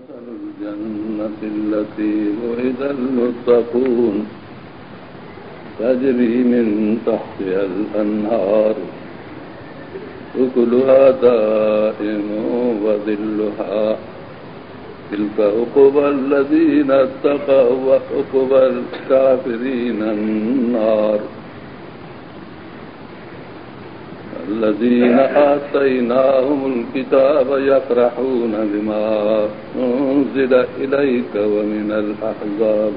مثل الجنة التي وعد المتقون تجري من تحتها الأنهار أكلها دائم وظلها تلك عقبى الذين اتقوا وعقبى الكافرين النار الذين آتيناهم الكتاب يفرحون بما أنزل إليك ومن الأحزاب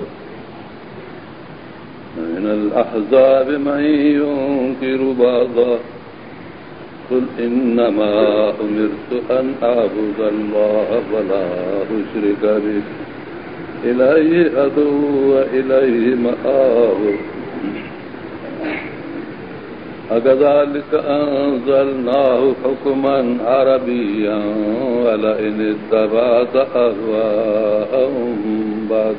من الأحزاب من ينكر بعضا قل إنما أمرت أن أعبد الله ولا أشرك به إليه أدعو وإليه مآب وكذلك أنزلناه حكما عربيا ولئن اتبعت أهواءهم بعد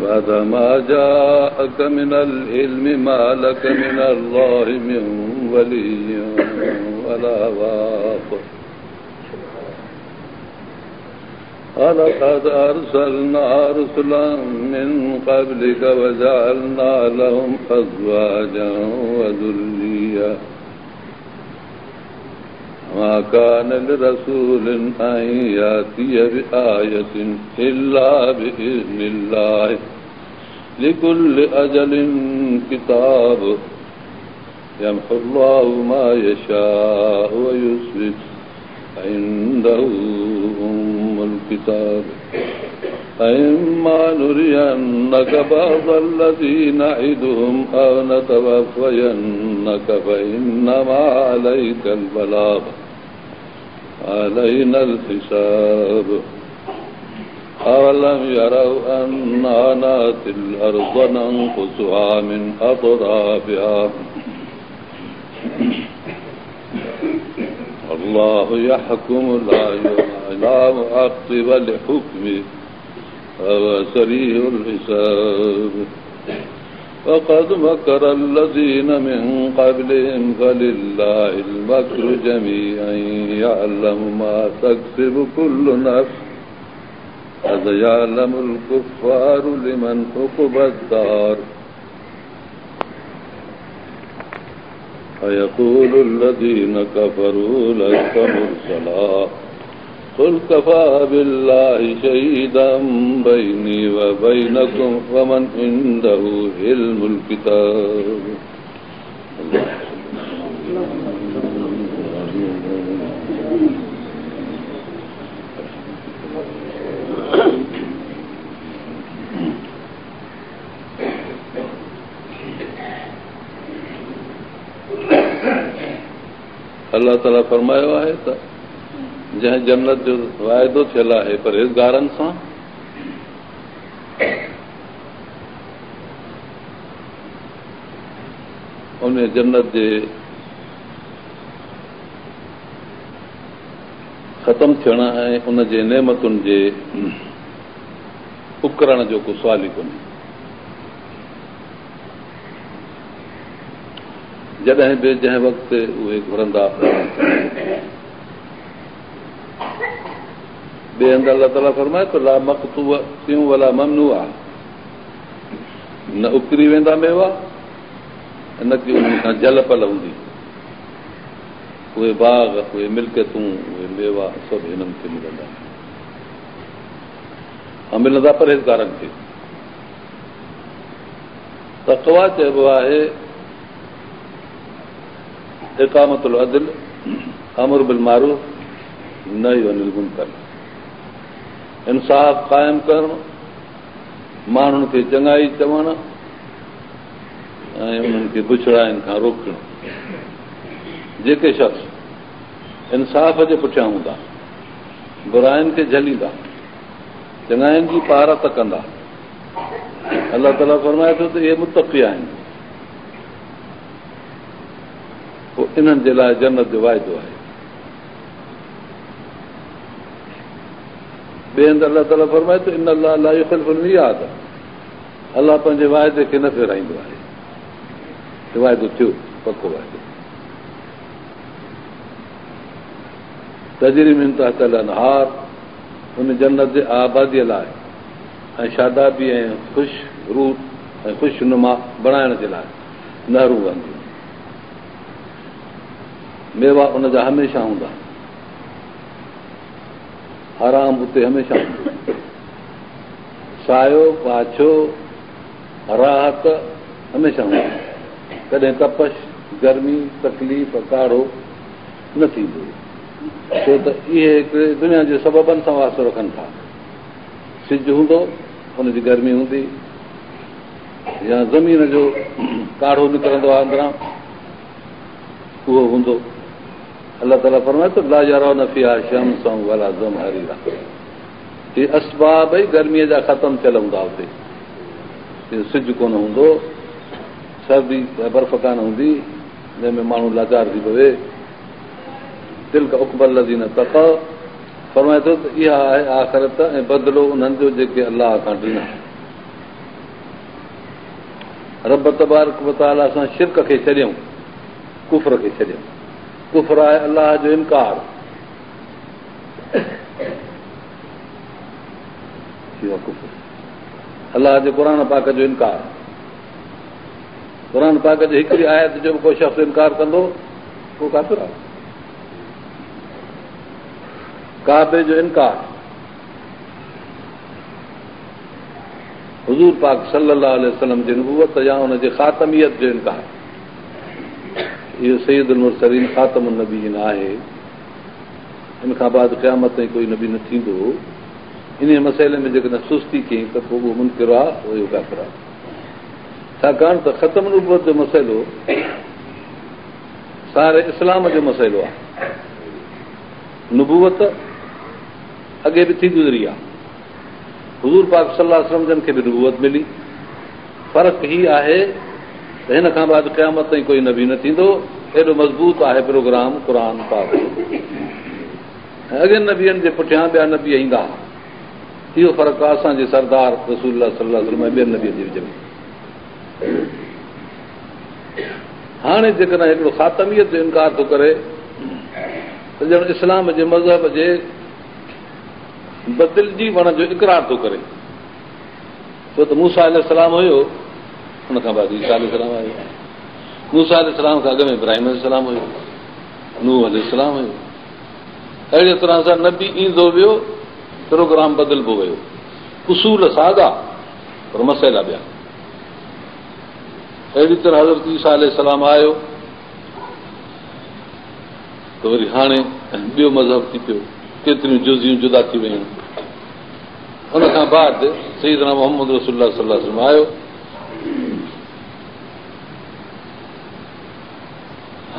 بعد ما جاءك من العلم ما لك من الله من ولي ولا واق ولقد أرسلنا رسلا من قبلك وجعلنا لهم أزواجا وذرية ما كان لرسول أن يأتي بآية إلا بإذن الله لكل أجل كتاب يمحو الله ما يشاء ويثبت عنده أم الكتاب فإما نرينك بعض الذي نعدهم أو نتوفينك فإنما عليك البلاغ علينا الحساب أولم يروا أنا ناتي الأرض ننقصها من أطرافها الله يحكم لا معقب لحكمه وهو سريع الحساب وقد مكر الذين من قبلهم فلله المكر جميعا يعلم ما تكسب كل نفس وسيعلم الكفار لمن عقبى الدار ويقول الذين كفروا لست مرسلا قل كفى بالله شهيدا بيني وبينكم ومن عنده علم الكتاب الله تعاليٰ فرمايو آهي ته جنهن جنت جو واعدو ٿيل آهي پرهيزگارن سان ان جنت جي ختم ٿيڻ ۽ ان جي نعمتن جي اڪرڻ جو ڪو سوال ئي ڪونهي. جڏهن به جنهن وقت اهي گهرندا. ٻئي هنڌ الله تعاليٰ فرمائي ٿو لا مقطوعة ولا ممنوعة نه اڪري ويندا ميوا نه ڪي انهن کان جهل پل هوندي. اهي باغ، اهي ملڪيتون، اهي ميوا سڀ هنن کي ملندا. ۽ ملندا پرهيزگارن کي. تقويٰ چئبو آهي اقامت العدل، امر بالمعروف، نهي عن المنڪر. انصاف قائم ڪرڻ، ماڻهن کي چڱائي چوڻ ۽ انهن کي بڇڙاين کان روڪڻ. جيڪي شخص انصاف جي پٺيان هوندا، براين کي جهليندا، چڱاين جي پارت ڪندا. الله تعاليٰ فرمائي ٿو ته اهي متقي آهن، پوء انهن جي لاء جنت جو واعدو آهي. ٻئي هنڌ الله تعاليٰ فرمائي ٿو ان الله لا يخلف الميعاد، الله پنهنجي واعدي کي نه ڦيرائيندو آهي. واعدو ٿيو، پڪو واعدو. تجري من تحتها الانهار ان جنت جي آباديء لاء ۽ شادابي ۽ خوش رو ۽ خوش نما بڻائڻ جي لاء نهرون وهنديون. ميوا ان جا هميشه هوندا. آرام اتي هميشه هوندو. سايو، پاڇو، راحت هميشه هوندي. ڪڏهن تپش، گرمي، تڪليف، ڪاڙهو نه ٿيندو. ڇو ته اهي هڪڙي دنيا جي سببن سان واسطو رکن ٿا. سج هوندو، ان جي گرمي هوندي يا زمين جو ڪاڙهو نڪرندو آهي اندران اهو هوندو. الله تعاليٰ فرمائي ٿو لا يرون فيها شمسا ولا زمهريرا هي اسباب ئي گرميء جا ختم ٿيل هوندا اتي سج ڪونه هوندو سردي برف ڪانه هوندي جنهن ۾ ماڻهو لاچار ٿي پوي تلڪ عقبي الذين اتقوا فرمائي ٿو ته اها آهي آخرت ۽ بدلو انهن جو جيڪي الله کان ڊنا رب تبارڪ وتعاليٰ سان شرڪ کي ڇڏيائون ڪفر کي ڇڏيائون ڪفر آهي الله جو انڪار ڪفر الله جي قرآن پاڪ جو انڪار قرآن پاڪ جي هڪڙي آيت جو به ڪو شخص انڪار ڪندو اهو ڪافر آهي ڪعبي جو انڪار حضور پاڪ صلي الله عليه وسلم جي نبوت يا ان جي خاتميت جو انڪار اهو سيد المرسلين خاتم النبيين آهي ان کان بعد قيامت تائين ڪوئي نبي نه ٿيندو ان مسئلي ۾ جيڪڏهن سستي ڪئي ته پوء اهو منڪر آهي اهو ڪافر آهي ڇاڪاڻ ته ختم نبوت جو مسئلو ساري اسلام جو مسئلو آهي نبوت اڳي به ٿي گذري آهي حضور پاڪ صلي الله عليه وسلم جن کي به نبوت ملي فرق هي آهي ته هن کان بعد قيامت تائين ڪوئي نبي نه ٿيندو ايڏو مضبوط آهي پروگرام قرآن پاڪ ۽ اڳين نبين جي پٺيان ٻيا نبي ايندا اهو فرق آهي اسان جي سردار رسول الله صلي الله عليه وسلم ۽ ٻين نبين جي وچ ۾ هاڻي جيڪڏهن هڪڙو خاتميت جو انڪار ٿو ڪري ته ڄڻ اسلام جي مذهب جي بدلجي وڃڻ جو اقرار ٿو ڪري ڇو ته موسيٰ عليه السلام هيو ان کان بعد عيسيٰ عليه السلام آيو موسيٰ عليه السلام کان اڳ ۾ ابراهيم عليه السلام هيو نوح عليه السلام هيو اهڙي طرح سان نبي ايندو ويو پروگرام بدلبو ويو اصول ساڳا پر مسئلا ٻيا اهڙي طرح حضرت عيسيٰ عليه السلام آيو ته وري هاڻي ٻيو مذهب ٿي پيو ڪيتريون جزيون جدا ٿي ويون ان کان بعد سيدنا محمد رسول الله صلي الله عليه وسلم آيو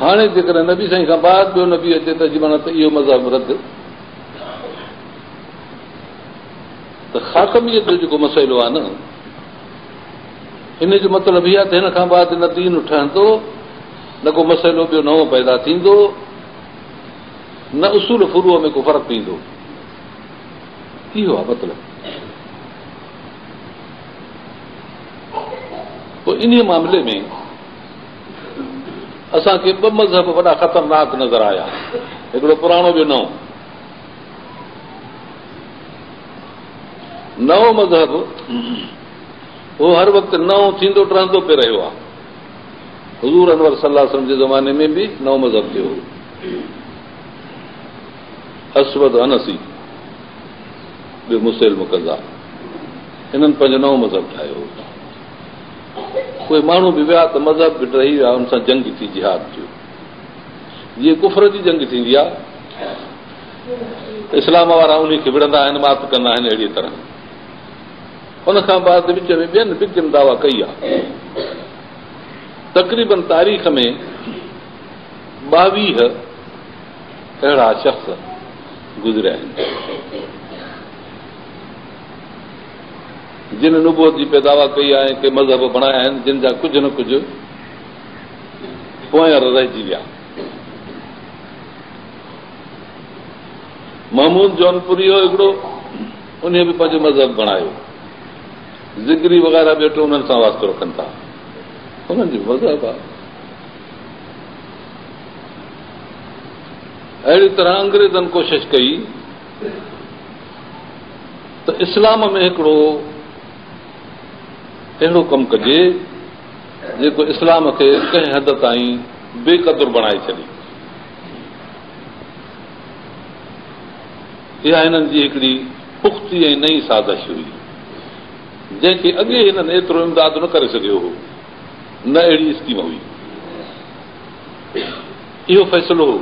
هاڻي جيڪڏهن نبي سائين کان بعد ٻيو نبي اچي ته جي معنيٰ ته اهو مذهب رد ته خاتميت جو جيڪو مسئلو آهي نه ان جو مطلب هي آهي ته هن کان بعد نه دين ٺهندو نه ڪو مسئلو ٻيو نئون پيدا ٿيندو نه اصول فروع ۾ ڪو فرق پيندو اهو آهي مطلب پوء انهيء معاملي ۾ اسان کي ٻه مذهب وڏا خطرناڪ نظر آيا هڪڙو پراڻو ٻيو نئون نئون مذهب هو هر وقت نئون ٿيندو ٽهندو پئي رهيو آهي حضور انور صلي الله عليه وسلم جي زماني ۾ به نئون مذهب ٿيو هو اسود عنسي ٻيو مسيلمه ڪذاب انهن پنهنجو نئون مذهب ٺاهيو هو اهي ماڻهو به ويا ته مذهب به ڊهي ويا ان سان جنگ ٿي جهاد ٿيو جيئن ڪفر جي جنگ ٿيندي آهي اسلام وارا ان کي وڙهندا آهن مات ڪندا آهن اهڙي طرح ان کان بعد وچ ۾ ٻين به ڪن دعويٰ ڪئي آهي تقريبن تاريخ ۾ 22 اهڙا شخص گذريا آهن جن نبوت جي پئي دعويٰ ڪئي آهي ۽ ڪي مذهب بڻايا آهن جن جا ڪجهه نه ڪجهه پوئر رهجي ويا. محمود جونپوري هو هڪڙو انهيء به پنهنجو مذهب بڻايو. ذڪري وغيره به ويٺو انهن سان واسطو رکن ٿا. انهن جو مذهب آهي. اهڙي طرح انگريزن ڪوشش ڪئي ته اسلام ۾ هڪڙو اهڙو ڪم ڪجي جيڪو اسلام کي ڪنهن حد تائين بي قدر بڻائي ڇڏي. اها هنن جي هڪڙي پختي ۽ نئين سازش هئي، جنهن کي اڳي هنن ايترو امداد نه ڪري سگهيو هو، نه اهڙي اسڪيم هئي. اهو فيصلو هو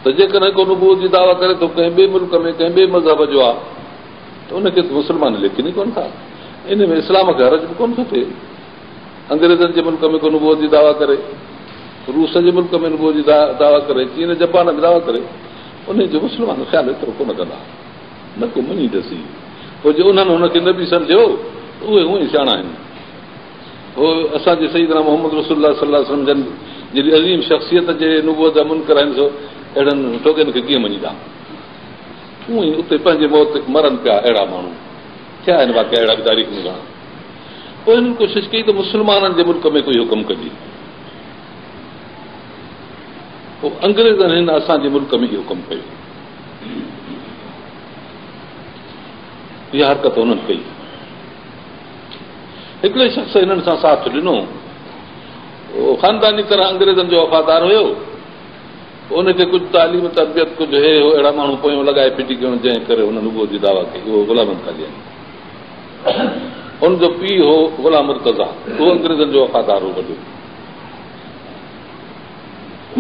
ته جيڪڏهن ڪو نبوت جي دعويٰ ڪري ٿو ڪنهن ٻئي ملڪ ۾ ڪنهن ٻئي مذهب جو آهي ته ان کي ته مسلمان ليکين ئي ڪونه ٿا. ان ۾ اسلام کي حرج به ڪونه ٿو ٿئي. انگريزن جي ملڪ ۾ ڪو نبوت جي دعويٰ ڪري، روس جي ملڪ ۾ نبوت جي دعويٰ ڪري، چين جپان ۾ دعويٰ ڪري، ان جو مسلمان خيال ايترو ڪونه ڪندا، نه ڪو مڃيندس ئي. پوء جي انهن هن کي نبي سمجهيو ته اهي هونئن ئي سياڻا آهن. هو اسان جي سيدنا محمد رسول الله صلي الله عليه وسلم جن جهڙي عظيم شخصيت جي نبوت جا منڪر آهن سو اهڙن ٺوڳين کي ڪيئن مڃيندا؟ اونئن ئي اتي پنهنجي موت مرن پيا اهڙا ماڻهو ٿيا آهن واقعا اهڙا به تاريخ ۾ گهڻا. پوء هنن ڪوشش ڪئي ته مسلمانن جي ملڪ ۾ ڪوئي حڪم ڪجي. پوء انگريزن هن اسان جي ملڪ ۾ اهو ڪم ڪيو. اها حرڪت هنن ڪئي. هڪڙي شخص هنن سان ساٿ ڏنو. اهو خانداني طرح انگريزن جو وفادار هيو. ان کي ڪجهه تعليم تربيت ڪجهه هي هو اهڙا ماڻهو پويان لڳائي ڦٽي ڪيون جنهن ڪري هن نبوت جي دعويٰ ڪئي. اهو غلام احمد قادياني. ان جو پيء هو غلام مرتضيٰ. اهو انگريزن جو وفادار هو وڏو.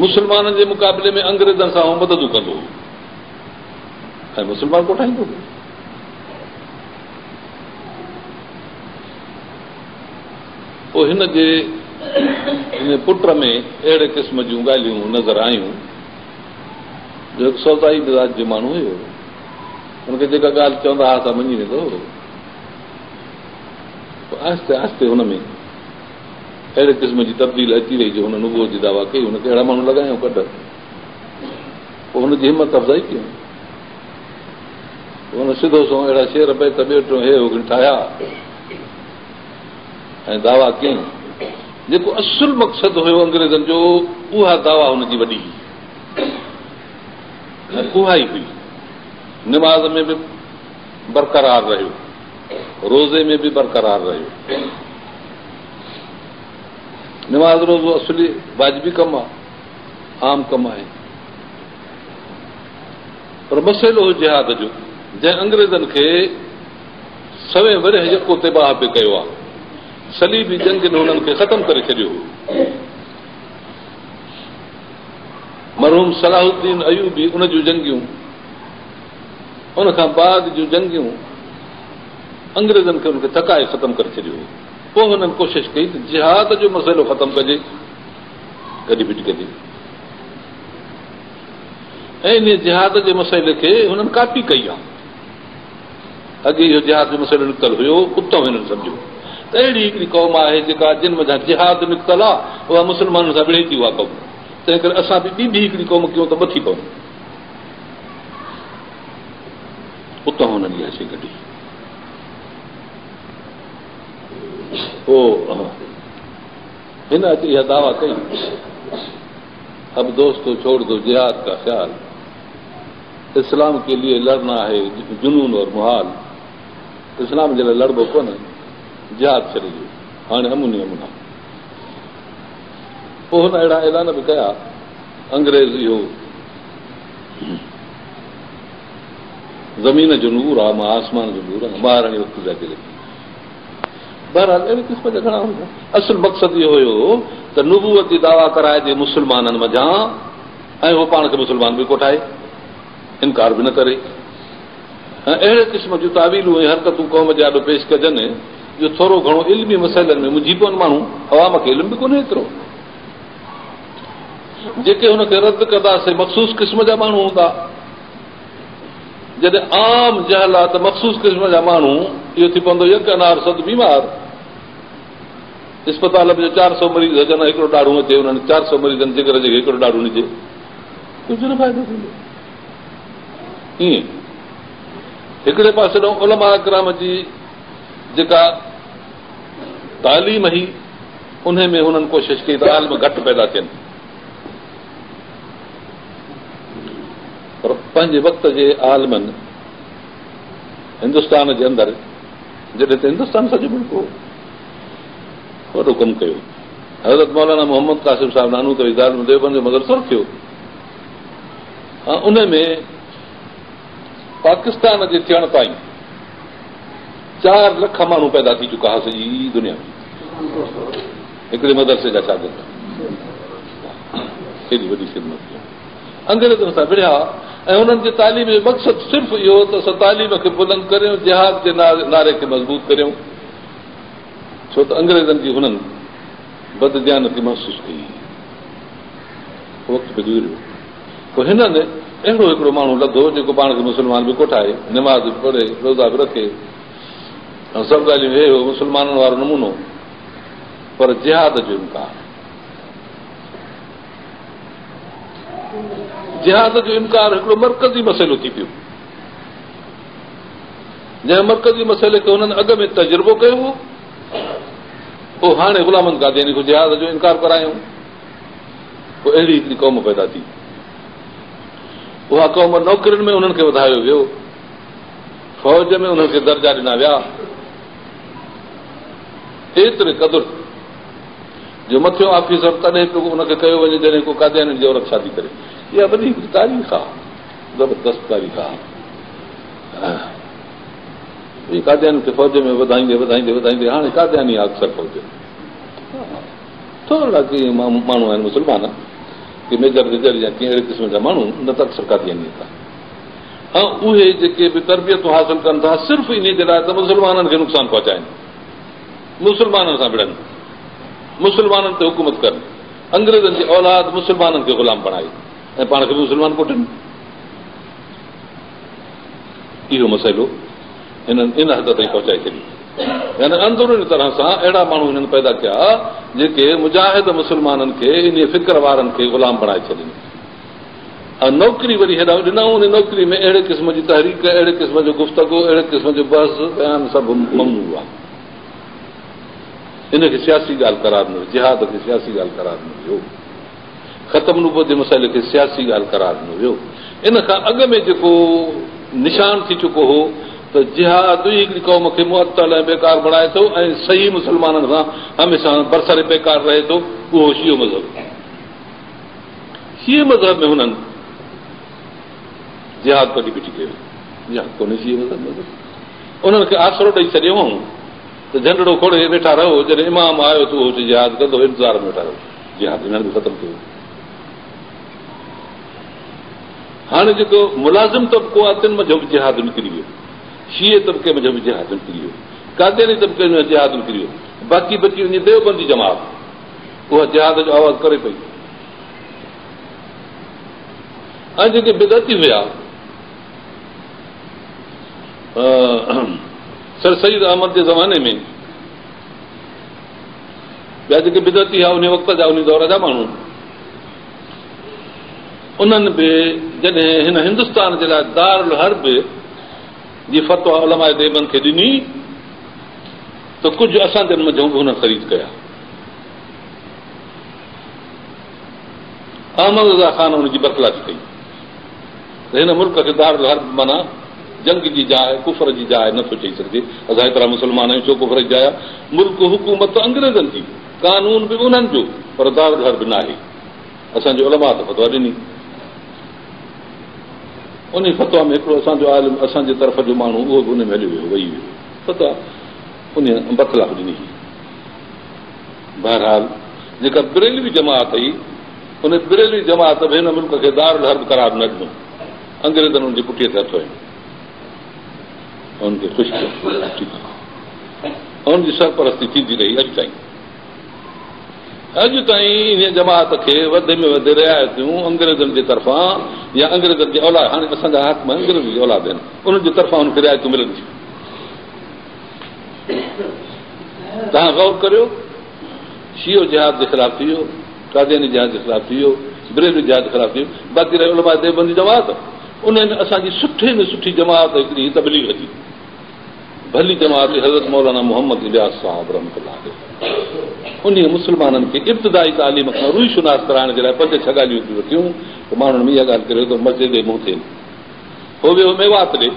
مسلمانن جي مقابلي ۾ انگريزن سان هو مددون ڪندو هو ۽ مسلمان ڪوٺائيندو هو. پوء هن جي ان پٽ ۾ اهڙي قسم جون ڳالهيون نظر آيون جو هڪ سودائي مزاج جو ماڻهو هيو. هن کي جيڪا ڳالهه چوندا هئا سا مڃي ويندو هو. پوء آهستي آهستي هن ۾ اهڙي قسم جي تبديل اچي وئي جو هن نبوت جي دعويٰ ڪئي. هن کي اهڙا ماڻهو لڳايائون ڪڍ. پوء هن جي همت افزائي ڪيائون. هن سڌو سنئون اهڙا شعر بيت ٻيو ٽيون هي هو ٺاهيا ۽ دعويٰ ڪيائين. جيڪو اصل مقصد هيو انگريزن جو اها دعويٰ هن جي وڏي هئي ۽ اها ئي هئي. نماز ۾ به برقرار رهيو، روزي ۾ به برقرار رهيو. نماز روزو اصلي واجبي ڪم آهي، عام ڪم آهي. پر مسئلو هو جهاد جو، جنهن انگريزن کي سوين ورهيه يڪو تباهه پئي ڪيو آهي. صليبي جنگين هنن کي ختم ڪري ڇڏيو هو. مرحوم صلاح الدين ايوبي ان جون جنگيون، ان کان بعد جون جنگيون انگريزن کي ان کي ٿڪائي ختم ڪري ڇڏيو هو. پوء هنن ڪوشش ڪئي ته جهاد جو مسئلو ختم ڪجي، ڪڍي ڦٽي ڪجي. ۽ انهيء جهاد جي مسئلي کي هنن ڪاپي ڪئي آهي. اڳي اهو جهاد جو مسئلو نڪتل هيو، اتان هنن سمجهيو ته اهڙي هڪڙي قوم آهي جيڪا جن منجهان جهاد نڪتل آهي، اها مسلمانن سان وڙهي ٿي اها قوم، تنهن ڪري اسان به ٻي به هڪڙي قوم ڪيون ته ٻه ٿي پئون. اتان هنن اها شيء ڪڍي. پوء هن اچي اها دعويٰ ڪئي. اب دوستو ڇوڙ دو جهاد ڪا خيال اسلام ڪي ليي لڙنا هي جنون اور محال اسلام جي لاء لڙبو ڪونه جهاد ڇڏي ڏيو هاڻي امن ئي امن آهي پوء هن اهڙا اعلان به ڪيا انگريز اهو زمين جو نور آ مان آسمان جو نور آ مهاراڻي وقت جا ڪري بهرحال اهڙي قسم جا گهڻا هوندا. اصل مقصد اهو هيو ته نبوت جي دعويٰ ڪرائجي مسلمانن منجهان ۽ هو پاڻ کي مسلمان به ڪوٺائي، انڪار به نه ڪري ۽ اهڙي قسم جون تاويلون ۽ حرڪتون قوم جي آڏو پيش ڪجن جو ٿورو گهڻو علمي مسئلن ۾ منجهي پون ماڻهو، عوام کي علم به ڪونهي ايترو. جيڪي هن کي رد ڪندا سي مخصوص قسم جا ماڻهو هوندا. جڏهن عام جهل آ ته مخصوص قسم جا ماڻهو اهو ٿي پوندو يڪ انار صد بيمار اسپتال ۾ جو 400 مريض هجن هڪڙو ڏاڙهون اچي انهن 400 مريضن جگر جي هڪڙو ڏاڙهون ڏجي ڪجهه نه فائدو ٿيندو ائين هڪڙي پاسي ڏانهن علماء ڪرام جي جيڪا تعليم هئي ان ۾ هنن ڪوشش ڪئي ته عالم گهٽ پيدا ٿين. پنهنجي وقت جي عالمن هندستان جي اندر، جڏهن ته هندستان سڄو ملڪ هو، وڏو ڪم ڪيو. حضرت مولانا محمد قاسم صاحب نانوتوي دارالعلوم ديوبند جو مدرسو رکيو ۽ ان ۾ پاڪستان جي ٿيڻ تائين 4 لک ماڻهو پيدا ٿي چڪا هئا سڄي دنيا ۾ هڪڙي مدرسي جا شاگرد. ايڏي وڏي خدمت ڪئي. انگريزن سان وڙهيا ۽ انهن جي تعليم جو مقصد صرف اهو ته اسان تعليم کي بلند ڪريون، جهاد جي نعري کي مضبوط ڪريون، ڇو ته انگريزن جي هنن بدديانتي محسوس ڪئي. وقت پئي گذريو، پوء هنن اهڙو هڪڙو ماڻهو لڌو جيڪو پاڻ کي مسلمان به ڪوٺائي، نماز به پڙهي، روزا به رکي ۽ سڀ ڳالهيون هي هو مسلمانن وارو نمونو، پر جهاد جو انڪار. جهاد جو انڪار هڪڙو مرڪزي مسئلو ٿي پيو، جنهن مرڪزي مسئلي کي هنن اڳ ۾ تجربو ڪيو هو، پوء هاڻي غلام احمد قادياني کان جهاد جو انڪار ڪرايائون. پوء اهڙي هڪڙي قوم پيدا ٿي. اها قوم نوڪرين ۾ انهن کي وڌايو ويو، فوج ۾ انهن کي درجا ڏنا ويا، ايتري قدر جو مٿيون آفيسر تڏهن پيو ان کي ڪيو وڃي جڏهن ڪو قاديانين جي عورت شادي ڪري. اها وڏي هڪڙي تاريخ آهي، زبردست تاريخ آهي. اهي قاديانين کي فوج ۾ وڌائيندي وڌائيندي وڌائيندي هاڻي قادياني آهي اڪثر فوج ۾. ٿورڙا ڪي ماڻهو آهن مسلمان، ڪي ميجر ويجر يا ڪي اهڙي قسم جا ماڻهو، نه ته اڪثر قادياني ٿا. ۽ اهي جيڪي به تربيتون حاصل ڪن ٿا صرف انهي جي لاء ته مسلمانن کي نقصان پهچائن، مسلمانن سان وڙهن، مسلمانن تي حڪومت ڪن، انگريزن جي اولاد مسلمانن کي غلام بڻائي ۽ پاڻ کي به مسلمان ڪوٺين. اهو مسئلو هنن ان حد تائين پهچائي ڇڏيو. يعني اندروني طرح سان اهڙا ماڻهو هنن پيدا ڪيا جيڪي مجاهد مسلمانن کي انهي فڪر وارن کي غلام بڻائي ڇڏين ۽ نوڪري وري هيڏانهن ڏنائون. ان نوڪري ۾ اهڙي قسم جي تحريڪ، اهڙي قسم جو گفتگو، اهڙي قسم جو بحث بيان سڀ ممنوع آهي. ان کي سياسي ڳالهه قرار ڏنو ويو، جهاد کي سياسي ڳالهه قرار ڏنو ويو، ختم نبوت جي مسئلي کي سياسي ڳالهه قرار ڏنو ويو. ان کان اڳ ۾ جيڪو نشان ٿي چڪو هو ته جهاد ئي هڪڙي قوم کي معطل ۽ بيڪار بڻائي ٿو ۽ صحيح مسلمانن سان هميشه برسر پيڪار رهي ٿو، اهو شيعو مذهب. شيعي مذهب ۾ هنن جهاد ڪڍي ڦٽي ڪيو. جهاد ڪونهي شيعي مذهب ۾. انهن کي آسرو ڏئي ڇڏيو هئائون ته جهنڊڙو کوڙي ويٺا رهو، جڏهن امام آيو ته اهو جهاد ڪندو، انتظار ۾ ويٺا رهو. جهاد هنن به ختم ڪيو. هاڻي جيڪو ملازم طبقو آهي تن منجهان به جهاد نڪري ويو، شيعي طبقي منجهان به جهاد نڪري ويو، قادياني طبقي ۾ جهاد نڪري ويو، باقي بچي وڃي ديوبندي جماعت، اها جهاد جو آواز ڪري پئي. ۽ جيڪي بدعتي هيا، سر سيد احمد جي زماني ۾ ٻيا جيڪي بدعتي هئا ان وقت جا، ان دور جا ماڻهو، انهن به جڏهن هن هندستان جي لاء دار الحرب جي فتويٰ علماء ديوبند کي ڏني ته ڪجهه اسان جن منجهون به هنن خريد ڪيا. احمد رضا خان ان جي برخلافي ڪئي ته هن ملڪ کي دار الحرب معنيٰ جنگ جي جاء، ڪفر جي جاء نه ٿو چئي سگهجي. اسان هيترا مسلمان آهيون، ڇو ڪفر جي جاء آهي؟ ملڪ حڪومت انگريزن جي، قانون به انهن جو، پر دار الحرب ناهي. اسان جي علماء ته فتويٰ ڏني. انهي فتويٰ ۾ هڪڙو اسان جو عالم، اسان جي طرف جو ماڻهو، اهو به ان ۾ هليو ويو، وهي ويو. فتويٰ انهيء برخلاف ڏني هئي. بهرحال جيڪا بريلوي جماعت هئي، ان بريلوي جماعت به هن ملڪ کي دارالحرب قرار نه ڏنو. انگريزن ان جي پٺيء تي هٿ هنيو ۽ ان کي خوش ڪيو. ٺيڪ آهي. ان جي سرپرستي ٿيندي رهي اڄ تائين. اڄ تائين انهيء جماعت کي وڌ ۾ وڌ رعايتون انگريزن جي طرفان يا انگريزن جي اولاد، هاڻي اسان جا حاڪم انگريزن جي اولاد آهن، انهن جي طرفان ان کي رعايتون ملن ٿيون. توهان غور ڪريو، شيعو جهاد جي خلاف ٿي ويو، قادياني جهاد جي خلاف ٿي ويو، بريلوي جهاد جي خلاف ٿي ويو، باقي رهي علماء ديوبندي جماعت. انهي ۾ اسان جي سٺي ۾ سٺي جماعت هڪڙي هئي تبليغ جي، ڀلي جماعت هئي حضرت مولانا محمد الياس صاحب رحمة الله عليه. انهي مسلمانن کي ابتدائي تعليم کان روئي شناس ڪرائڻ جي لاء پنج ڇهه ڳالهيون ورتيون ته ماڻهن ۾ اها ڳالهه ڪريو ته مسجد ڏي منهن ٿين. هو ويو ميوات ڏي.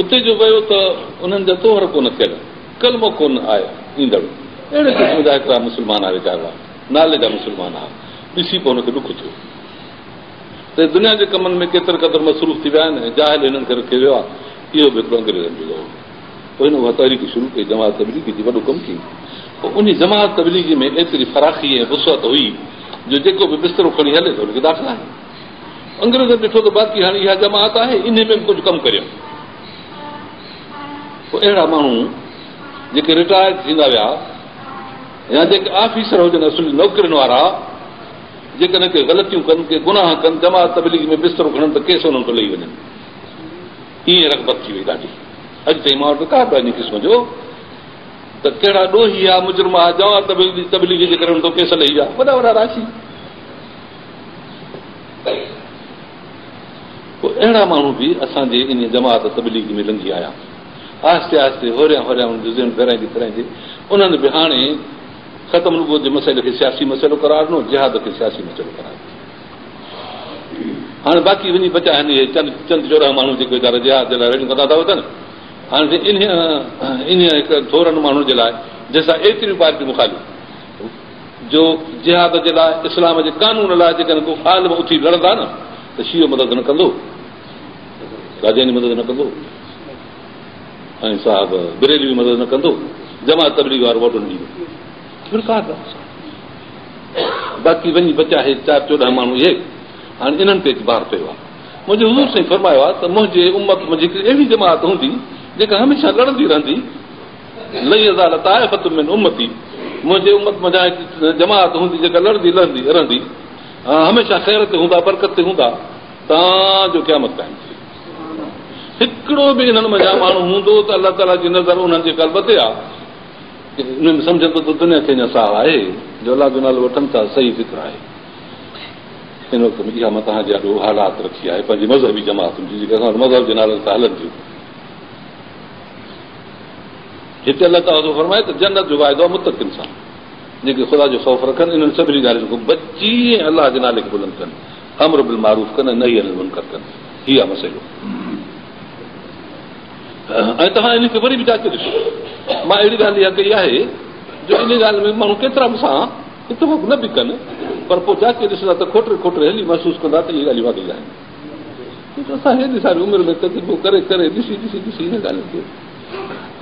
اتي جو ويو ته انهن جا طهر ڪونه ٿيل، ڪلمو ڪونه آيو ايندڙ. اهڙي قسم جا هڪڙا مسلمان ها ويچارا، نالي جا مسلمان ها. ڏسي پوء هن کي ڏک ٿيو ته دنيا جي ڪمن ۾ ڪيتري قدر مصروف ٿي ويا آهن ۽ جاهل هنن کي رکيو ويو آهي. اهو به هڪڙو انگريزن جو دور هو. پوء هن اها تحريڪ شروع ڪئي جماعت تبليغي جي، وڏو ڪم ڪيائين. پوء انهي جماعت تبليغي ۾ ايتري فراخي ۽ وسعت هئي جو جيڪو به بسترو کڻي هلي ته هن کي داخلا آهي. انگريزن ڏٺو ته باقي هاڻي اها جماعت آهي انهي ۾ به ڪجهه ڪم ڪريون. پوء اهڙا ماڻهو جيڪي رٽائرڊ ٿيندا ويا يا جيڪي آفيسر هجن اصل نوڪرين وارا، جيڪڏهن ڪي غلطيون ڪن، ڪي گناهه ڪن، جماعت تبليغي ۾ بسترو کڻن ته ڪيس انهن تان لهي وڃن. ائين رغبت ٿي وئي ڏاڍي. اڄ تائين مان وٽ رڪارڊ آهي ان قسم جو ته ڪهڙا ڏوهي ها، مجرم ها، جماعت تبليغي جي ڪري انهن تان ڪيس لهي ويا، وڏا وڏا راشي. پوء اهڙا ماڻهو به اسان جي انهيء جماعت تبليغي ۾ لنگهي آيا. آهستي آهستي هوريان هوريان انهن جو ذهن ڦيرائيندي ڦيرائيندي انهن به هاڻي ختم نبوت جي مسئلي کي سياسي مسئلو قرار ڏنو، جهاد کي سياسي مسئلو قرار ڏنو. هاڻي باقي وڃي بچا آهن اهي چند چند 14 ماڻهو جيڪي ويچارا جهاد جي لاء رڙيون ڪندا ٿا وتن. هاڻي انهيء انهيء هڪ ٿورن ماڻهن جي لاء جنهن سان ايتريون پارٽيون مخالف جو جهاد جي لاء اسلام جي قانون لاء جيڪڏهن ڪو عالم اٿي لڙندا نه ته شيعو مدد نه ڪندو، قادياني مدد نه ڪندو ۽ صاحب بريلوي مدد نه ڪندو، جماعت تبليغ وارو ووٽ نه ڏيندو. باقي وڃي بچا هي 4 14 ماڻهو اهي هاڻي انهن تي اچي بار پيو آهي. منهنجي حضور سائين فرمايو آهي ته منهنجي امت منجهه هڪڙي اهڙي جماعت هوندي جيڪا هميشه لڙندي رهندي، لن يزال طائفة من امتي، منهنجي امت منجهان هڪ جماعت هوندي جيڪا لڙندي لهندي رهندي، هميشه خير تي هوندا، برڪت تي هوندا، تان جو قيامت قائم ٿئي. هڪڙو به انهن منجهان ماڻهو هوندو ته الله تعاليٰ جي نظر انهن جي قلب تي آهي، انهن ۾ سمجهندو ته دنيا کي اڃا ساهه آهي جو الله جو نالو وٺن ٿا، صحيح فڪر آهي. ان وقت ۾ اها مان توهان جي آڏو حالات رکي آهي پنهنجي مذهبي جماعتن جي، جيڪي اسان وٽ مذهب جي نالن سان هلن ٿيون. هتي الله تعاليٰ ٿو فرمائي ته جنت جو واعدو آهي متقين سان، جيڪي خدا جو خوف رکن، انهن سڀني ڳالهين کان بچي ۽ الله جي نالي کي بلند ڪن، امر بالمعروف ڪن ۽ نهي عن المنڪر ڪن. هي آهي مسئلو. ۽ توهان ان کي وري به جاچي ڏسو. مان اهڙي ڳالهه اها ڪئي آهي جو ان ڳالهه ۾ ماڻهو ڪيترا مون سان اتفاق نه به ڪن، پر پوء جاچي ڏسندا ته کوٽري کوٽري هلي محسوس ڪندا ته اهي ڳالهيون واقعي آهن. ڇو ته اسان هيڏي ساري عمر ۾ تجربو ڪري ڪري ڏسي ڏسي ڏسي انهن ڳالهين کي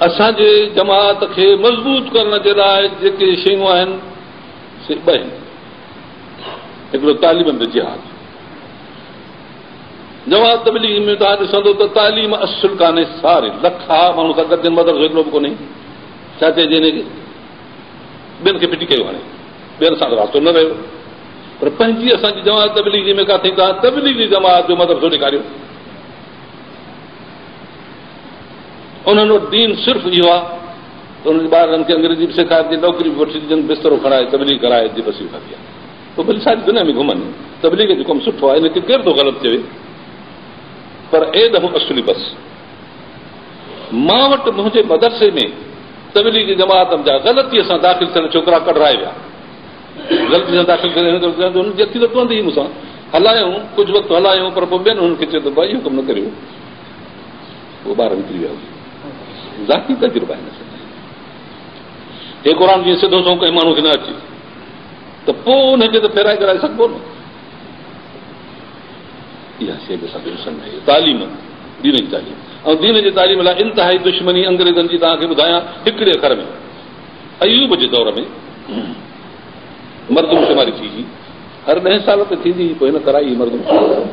اسان جي جماعت کي مضبوط ڪرڻ جي لاء جيڪي شيون آهن سي ٻه آهن. هڪڙو تعليم ۽ جهاد. جماعت تبليغ ۾ توهان ڏسندو ته تعليم اصل ڪانهي، ساري لکها ماڻهو ٿا گڏجن، مدرسو هڪڙو به ڪونهي. ڇا چئجي هن کي؟ ٻين کي ڦٽي ڪيو، هاڻي ٻين سان ته واسطو نه رهيو، پر پنهنجي اسان جي جماعت تبليغي ۾ ڪاٿي توهان تبليغي جماعت جو مدرسو ڏيکاريو. انهن وٽ دين صرف اهو آهي ته انهن جي ٻارن کي انگريزي به سيکارجي، نوڪري به وٺي ڏجن، بسترو کڻائي تبليغ ڪرائجي، بس اهو ڪافي آهي. پوء ڀلي ساري دنيا ۾ گهمن، تبليغ جو ڪم سٺو آهي، ان کي ڪير ٿو غلط چوي، پر ايڏهون اصلي بس مان وٽ منهنجي مدرسي ۾ تبليغي جماعت جا غلطيء سان داخل ٿيل ڇوڪرا ڪڍرائي ويا. غلطي سان داخل ٿيل هن ڪري جو هن جي اکي ته پوندي هئي مون سان، هلايائون، ڪجهه وقت هلايائون، پر پوء ٻين هنن کي چيو ته ڀائي اهو ڪم نه ڪريو، پوء ٻار نڪري ويا. ذاتي تجربا آهن اسان جا. هي قرآن جيئن سڌو سنئون ڪنهن ماڻهو کي نه اچي ته پوء ان کي ته ڦيرائي ڪرائي سگهبو نه. اها شيء به اسان کي ڏسڻ ۾ آئي. تعليم، دين جي تعليم ۽ دين جي تعليم لاء انتهائي دشمني انگريزن جي توهان کي ٻڌايان هڪڙي اکر ۾. ايوب جي دور ۾ مردم شماري ٿي هئي، هر 10 سال تي ٿيندي هئي، پوء هن ڪرائي مردم شماري.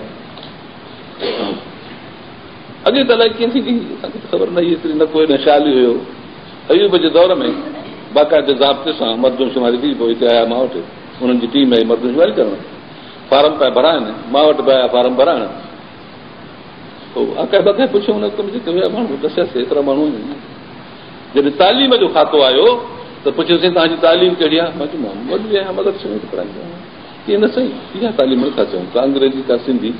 اڳي ته الائي ڪيئن ٿيندي هئي، اسان کي ته خبر نه هئي ايتري، نه ڪو هن خيال ئي هيو. ايوب جي دور ۾ باقاعده ضابطي سان مردم شماري ٿي، پوء هتي آيا مان وٽ، انهن جي ٽيم آئي مردم شماري ڪرڻ، فارم پيا ڀرائن، مان وٽ به آيا فارم ڀرائڻ. پوء آقا باقاعده پڇيو ان وقت ۾ جيڪي هيا ماڻهو، ڏسياسين ايترا ماڻهو آهن. جڏهن تعليم جو کاتو آيو ته پڇيوسين توهان جي تعليم ڪهڙي آهي؟ مان چيو مان مولوي آهيان، مدرسي ۾ پڙهائيندو آهيان. چيائين نه سائين اها تعليم نٿا چئون، ڪا انگريزي ڪا سنڌي.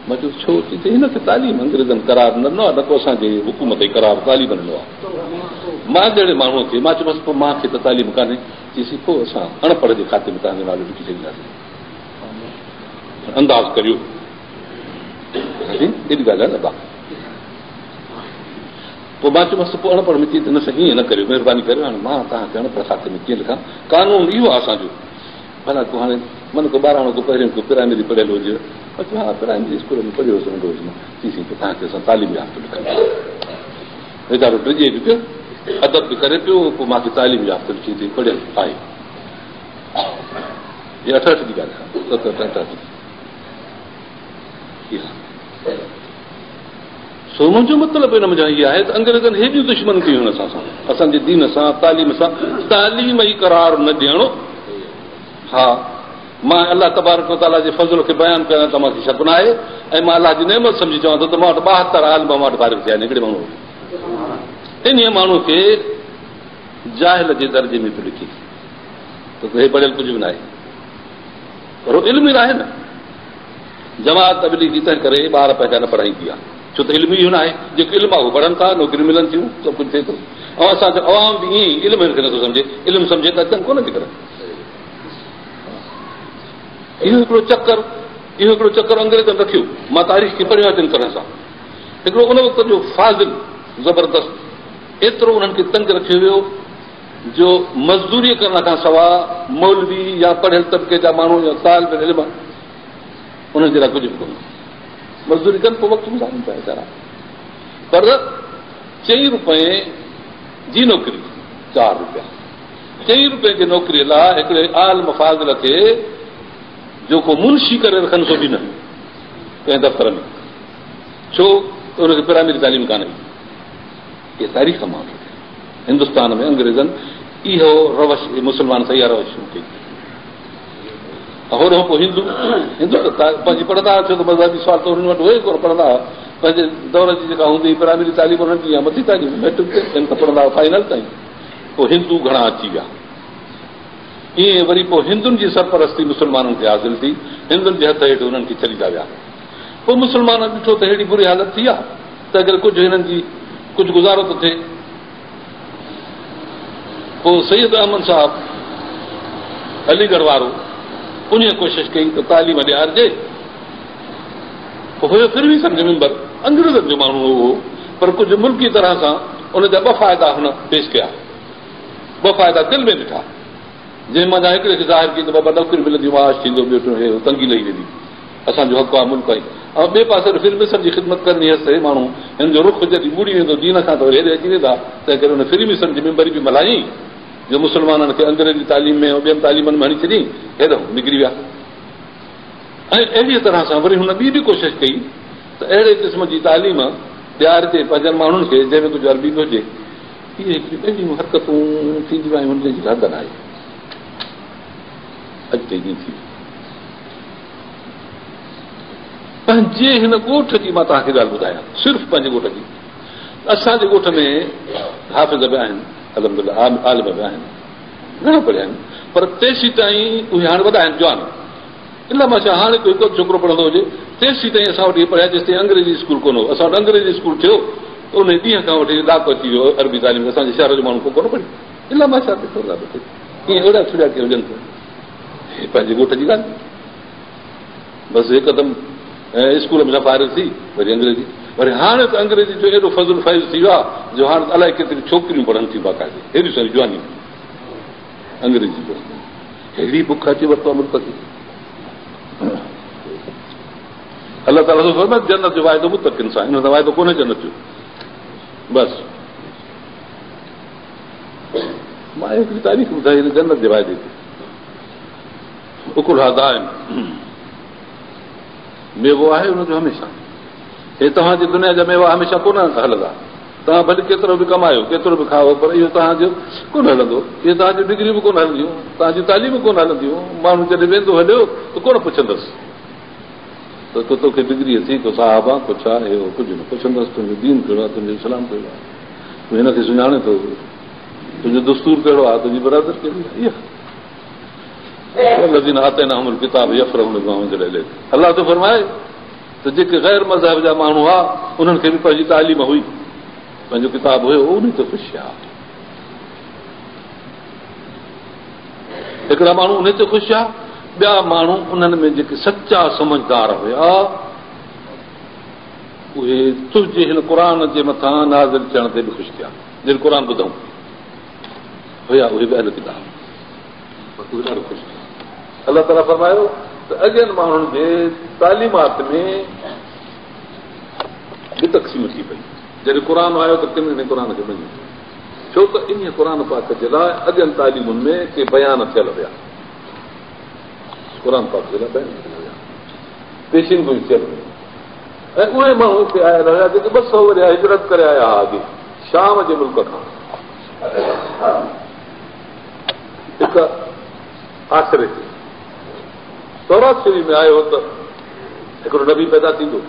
مان چيو ڇو؟ چي هن کي تعليم انگريزن قرار نه ڏنو آهي، نه ڪو اسان جي حڪومت ئي قرار تعليم ڏنو آهي. مان جهڙي ماڻهوء کي، مان چيومانس پوء مان کي ته تعليم ڪانهي. چيسين پوء اسان اڻ پڙهه جي کاتي ۾ توهان جو نالو لکي ڇڏينداسين. انداز ڪريو ڳالهايوسين، ايڏي ڳالهه آهي نه ابا. پوء مان چيومانس ته پوء اڻپڙهه ۾ چئي ته نه سائين ائين نه ڪريو مهرباني ڪريو هاڻي مان توهان کي اڻپڙهه کاتي ۾ ڪيئن لکان قانون اهو آهي اسان جو ڀلا ڪو هاڻي من ڪو ٻاراڻو ڪو پهريون ڪو پرائمري پڙهيل هجي مان چيو ها پرائمري اسڪول ۾ پڙهيو هوس ننڍو هوس مان چي سائين پوء توهان کي اسان تعليم يافته لکنداسين ويچارو ڊڄي به پيو ادب به ڪري پيو پوء مان کي تعليم يافته لکي اٿئي پڙهيل آهي هي 68 جي ڳالهه آهي 67 68 جي اها سو منهنجو مطلب ان منجهان هي آهي ته انگريزن هيڏيون دشمنيون ڪيون آهن اسان سان، اسان جي دين سان، تعليم سان، تعليم ئي قرار نه ڏيڻو. ها مان الله تبارڪ وتعاليٰ جي فضل کي بيان ڪرڻ ته مان کي شڪ نه آهي ۽ مان الله جي نعمت سمجهي چوان ٿو ته مان وٽ 72 عالم مان وٽ فارغ ٿيا آهن هڪڙي ماڻهو وٽ. انهيء ماڻهو کي جاهل جي درجي ۾ ٿو لکي ته هي پڙهيل ڪجهه به ناهي پر هو علم ئي ناهي نه. جماعت تبليغي تنهن ڪري ٻار پنهنجا نه پڙهائيندي آهي ڇو ته علم اهو ناهي جيڪو علم آهي اهو پڙهن ٿا نوڪريون ملن ٿيون سڀ ڪجهه ٿئي ٿو ۽ اسان جو عوام به ائين ئي علم هن کي نٿو سمجهي علم سمجهي ته اچن ڪونه نڪرن اهو هڪڙو چڪر اهو هڪڙو چڪر انگريزن رکيو مان تاريخ کي پڙهيو آهي چڱي طرح سان هڪڙو ان وقت جو فاضل زبردست ايترو انهن کي تنگ رکيو ويو جو مزدوري ڪرڻ کان سواء مولوي يا پڙهيل طبقي جا ماڻهو يا طالب علم انهن جي لاء ڪجهه به ڪونه. مزدوري ڪن پوء وقت گذارين پيا ويچارا. پر چئين روپئي جي نوڪري چار روپيا چئين روپئي جي نوڪري لاء هڪڙي عالم فاضل کي جو ڪو منشي ڪري رکن سو به نه ڪنهن دفتر ۾ ڇو ته ان کي پرائمري تعليم ڪانه هئي. اها تاريخ مان هندستان ۾ انگريزن اهو روش مسلمان سان اها روش شروع ڪئي. هوڏانهن پوء هندو، هندو ته پنهنجي پڙهندا هئا، ڇو ته مذهبي سوال ته انهن وٽ هو ئي ڪونه، پڙهندا هئا پنهنجي دور جي جيڪا هوندي هئي پرائمري تعليم انهن جي يا مٿين تعليم مئٽرڪ تائين ته پڙهندا هئا فائنل تائين، پوء هندو گهڻا اچي ويا. ائين وري پوء هندن جي سرپرستي مسلمانن کي حاصل ٿي، هندن جي هٿ هيٺ انهن کي ڇڏيندا ويا. پوء مسلمانن ڏٺو ته ههڙي بري حالت ٿي آهي، تنهنڪري ڪجهه هنن جي ڪجهه گذارو ته ٿئي. پوء سيد احمد صاحب علي ڳڙهه وارو انهيء ڪوشش ڪئي ته تعليم ڏيارجي. پوء هيو فريميسن جو ميمبر، انگريزن جو ماڻهو هو اهو، پر ڪجهه ملڪي طرح سان ان جا ٻه فائدا هن پيش ڪيا. ٻه فائدا دل ۾ ڏٺا، جنهن منجهان هڪڙي کي ظاهر ڪيائين ته بابا نوڪريون ملنديون، معاش ٿيندو، ٻيو ٽيون هي هو تنگي لهي ويندي. اسان جو حق آهي ملڪ آهي ۽ ٻئي پاسي وري فريميسن جي خدمت ڪرڻي هيس ته هي ماڻهو هن جو رخ جڏهن مڙي ويندو دين کان ته وري هيڏي اچي ويندا تنهن ڪري ان فريميسن جي ميمبري به ملهائي جو مسلمانن کي انگريزي تعليم ۾ ۽ ٻين تعليمن ۾ هڻي ڇڏي هيڏانهن نڪري ويا ۽ اهڙيء طرح سان وري هن ٻي به ڪوشش ڪئي ته اهڙي قسم جي تعليم ڏيارجي پنهنجن ماڻهن کي جنهن ۾ ڪجهه عربي به هجي اهي هڪڙيون اهڙيون حرڪتون ٿينديون آيون جنهن جي حد نه آهي اڄ تائين ائين ٿي پنهنجي هن ڳوٺ جي مان توهان کي ڳالهه ٻڌايان صرف پنهنجي ڳوٺ جي اسان جي ڳوٺ ۾ حافظ به آهن الحمد لله عالم به آهن گهڻا پڙهيا آهن پر تيسين تائين اهي هاڻي وڏا آهن جوان الا ماشاء هاڻي ڪو هڪ ڇوڪرو پڙهندو هجي تيسين تائين اسان وٽ اهي پڙهيا جيستائين انگريزي اسڪول ڪونه هو اسان وٽ انگريزي اسڪول ٿيو ته ان ڏينهن کان وٺي ڏاڪو اچي ويو عربي تعليم اسان جي شهر جو ماڻهو ڪو ڪونه پڙهيو الا ماشاء ائين اهڙا ڇڙيا ڪي هجن ته هي پنهنجي ڳوٺ جي ڳالهه بس هڪدم اسڪول ۾ فارغ ٿي وري انگريزي وري هاڻي ته انگريزي جو ايڏو فضل فيض ٿي ويو آهي جو هاڻي ته الائي ڪيتريون ڇوڪريون پڙهن ٿيون باقاعدي هيڏيون ساريون جوانيون انگريزي پڙهن ههڙي بک اچي ورتو آهي ملڪ کي الله تعاليٰ ٿو فرمائي جنت جو واعدو متقين سان هن سان واعدو ڪونهي جنت جو بس مان هڪڙي تاريخ ٻڌائي هن جنت جي واعدي تي اڪلها دائم ميوو آهي ان جو هميشه هي توهان جي دنيا جا ميوا هميشه ڪونه هلندا توهان ڀلي ڪيترو به ڪمايو ڪيترو به کائو پر اهو توهان جو ڪونه هلندو اهي توهان جون ڊگريون به ڪونه هلنديون توهان جون تعليمون ڪونه هلنديون ماڻهو جڏهن ويندو هليو ته ڪونه پڇندس ته ڪو توکي ڊگري اٿي ڪو صاحب آ ڪو ڇا اهو ڪجهه نه پڇندس تنهنجو دين ڪهڙو آهي تنهنجو اسلام ڪهڙو آهي تون هن کي سڃاڻين ٿو تنهنجو دستور ڪهڙو آهي تنهنجي برادري ڪهڙي آهي اها والذين آتيناهم الڪتاب يفرحون بما انزل اليڪ الله ٿو فرمائي ته جيڪي غير مذهب جا ماڻهو هئا انهن کي به پنهنجي تعليم هئي پنهنجو ڪتاب هيو ان تي خوش ٿيا هڪڙا ماڻهو ان تي خوش ٿيا ٻيا ماڻهو انهن ۾ جيڪي سچا سمجهدار هيا. اهي تنهنجي هن قرآن جي مٿان نازل ٿيڻ تي به خوش ٿيا، جن قرآن ٻڌائون هيا اهي به اهل ڪتاب پر اهي ڏاڍو خوش ٿيا. الله تعاليٰ فرمايو ته اڳين ماڻهن جي تعليمات ۾ به تقسيم ٿي پئي، جڏهن قرآن آيو ته ڪن ان قرآن کي مڃيو، ڇو ته انهيء قرآن پاڪ جي لاء اڳين تعليمن ۾ ڪي بيان ٿيل هيا، قرآن پاڪ جي لاء بيان ٿيل هيا، پيشن گوئي ٿيل هيون ۽ اهي ماڻهو اتي آيل هيا جيڪي 200 ورهيه هجرت ڪري آيا هئا اڳي شام جي ملڪ کان هڪ آسري تي. تورات شريف ۾ آيو هو ته هڪڙو نبي پيدا ٿيندو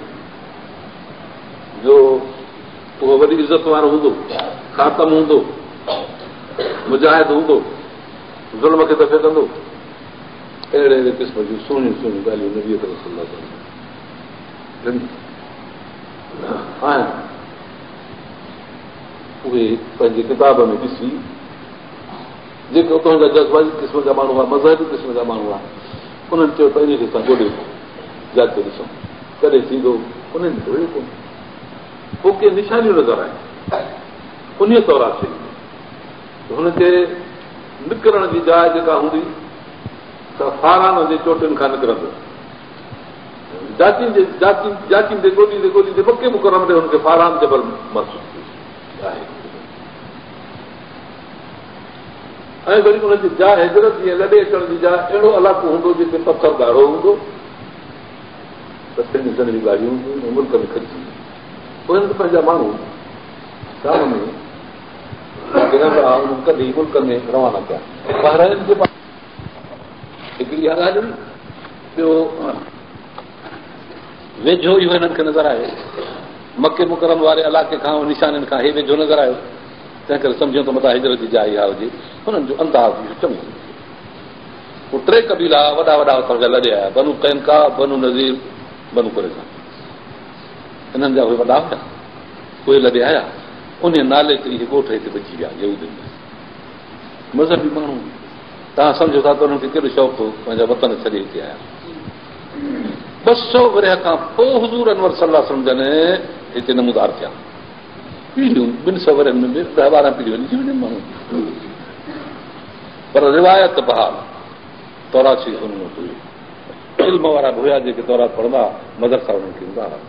جو اهو وڏي عزت وارو هوندو، خاتم هوندو، مجاهد هوندو، ظلم کي دفع ڪندو. اهڙي اهڙي قسم جون سهڻيون سهڻيون ڳالهيون نبي اڪرم صلي الله عليه وسلم آهن. اهي پنهنجي ڪتاب ۾ ڏسي جيڪي اتان جا جذباتي قسم جا ماڻهو هئا، مذهبي قسم جا ماڻهو هئا، انهن چيو ته انهي کي اسان ڳولي جاچي ڏسون ڪڏهن ٿيندو. انهن ۾ هيو ڪونه. پوء ڪي نشانيون نظر آيون انهيء تورات شريف ۾ ته هن جي نڪرڻ جي جاء جيڪا هوندي سا فاران جي چوٽين کان نڪرندو. جاچيندي جاچيندي ڳوليندي ڳوليندي مڪي مڪرم ڏي هن کي فاران جبل محسوس ٿيو آهي ۽ وري ان جي جاء هجرت جي لڏي اچڻ جي جاء اهڙو علائقو هوندو جتي پٿر ڳاڙهو هوندو، پٿريون سنهڙيون ڳاڙهيون هونديون ۽ ملڪ ۾ کڄي ٿيندي. پوء هن پنهنجا ماڻهو شام ۾ رهندا هئا، انهن ڪڍي ملڪ ۾ روانا ڪيا. بحرين جي هڪڙي اها ڳالهه هئي، ٻيو ويجهو اهو هنن کي نظر آيو مڪي مڪرم واري علائقي کان نشانين کان هي ويجهو نظر آيو، تنهن ڪري سمجهيو ته متان هجرت جي جاء اها هجي. هنن جو انداز اهو چڱو هو. پوء ٽي قبيلا وڏا وڏا اتان جا لڏي آيا، بنو قينقاع، بنو نضير، بنو قريظه. انهن جا اهي وڏا هيا، اهي لڏي آيا. انهيء نالي تي اهي ڳوٺ هتي بچي ويا يهودين جا. مذهبي ماڻهو توهان سمجهو ٿا ته انهن کي ڪيڏو شوق هو، پنهنجا وطن ڇڏي هتي آيا. 200 ورهيه کان پوء حضور انور صلي الله عليه وسلم جن هتي نمودار ٿيا. پيڙهيون ٻن سؤ ورهين ۾ به 10 12 پيڙهيون هلي ٿي وڃن ماڻهو، پر روايت بحال تورات شريف انهن وٽ هئي. علم وارا به هيا جيڪي تورات پڙهندا هئا، مدرسا انهن کي هوندا هئا.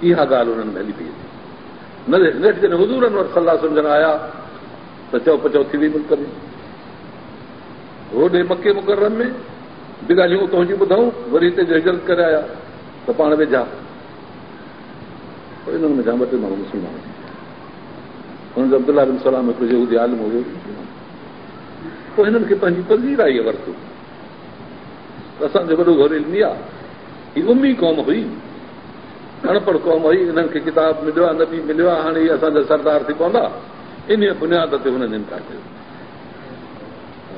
اها ڳالهه انهن ۾ هلي پئي اچي. نيٺ جڏهن حضور انور صلي الله عليه وسلم جن آيا ته چؤ پچؤ ٿي وئي ملڪ ۾. هوڏي مڪي مڪرم ۾ به ڳالهيون اتان جون ٻڌائون، وري هتي جو هجرت ڪري آيا ته پاڻ ويجها. پوء انهن منجهان ٻه ٽي ماڻهو مسلمان ٿي پيا. هنن جو عبدالله بن سلام هڪڙو يهودي عالم هو، مسلمان ٿي پيو. پوء هنن کي پنهنجي پذيرائيء ورتو ته اسان جو وڏو گهر علمي آهي. هي امي قوم هئي، اڻپڙهه قوم هئي، انهن کي ڪتاب مليو آهي، نبي مليو آهي، هاڻي هي اسان جا سردار ٿي پوندا. انهيء بنياد تي هنن انڪار ڪيو.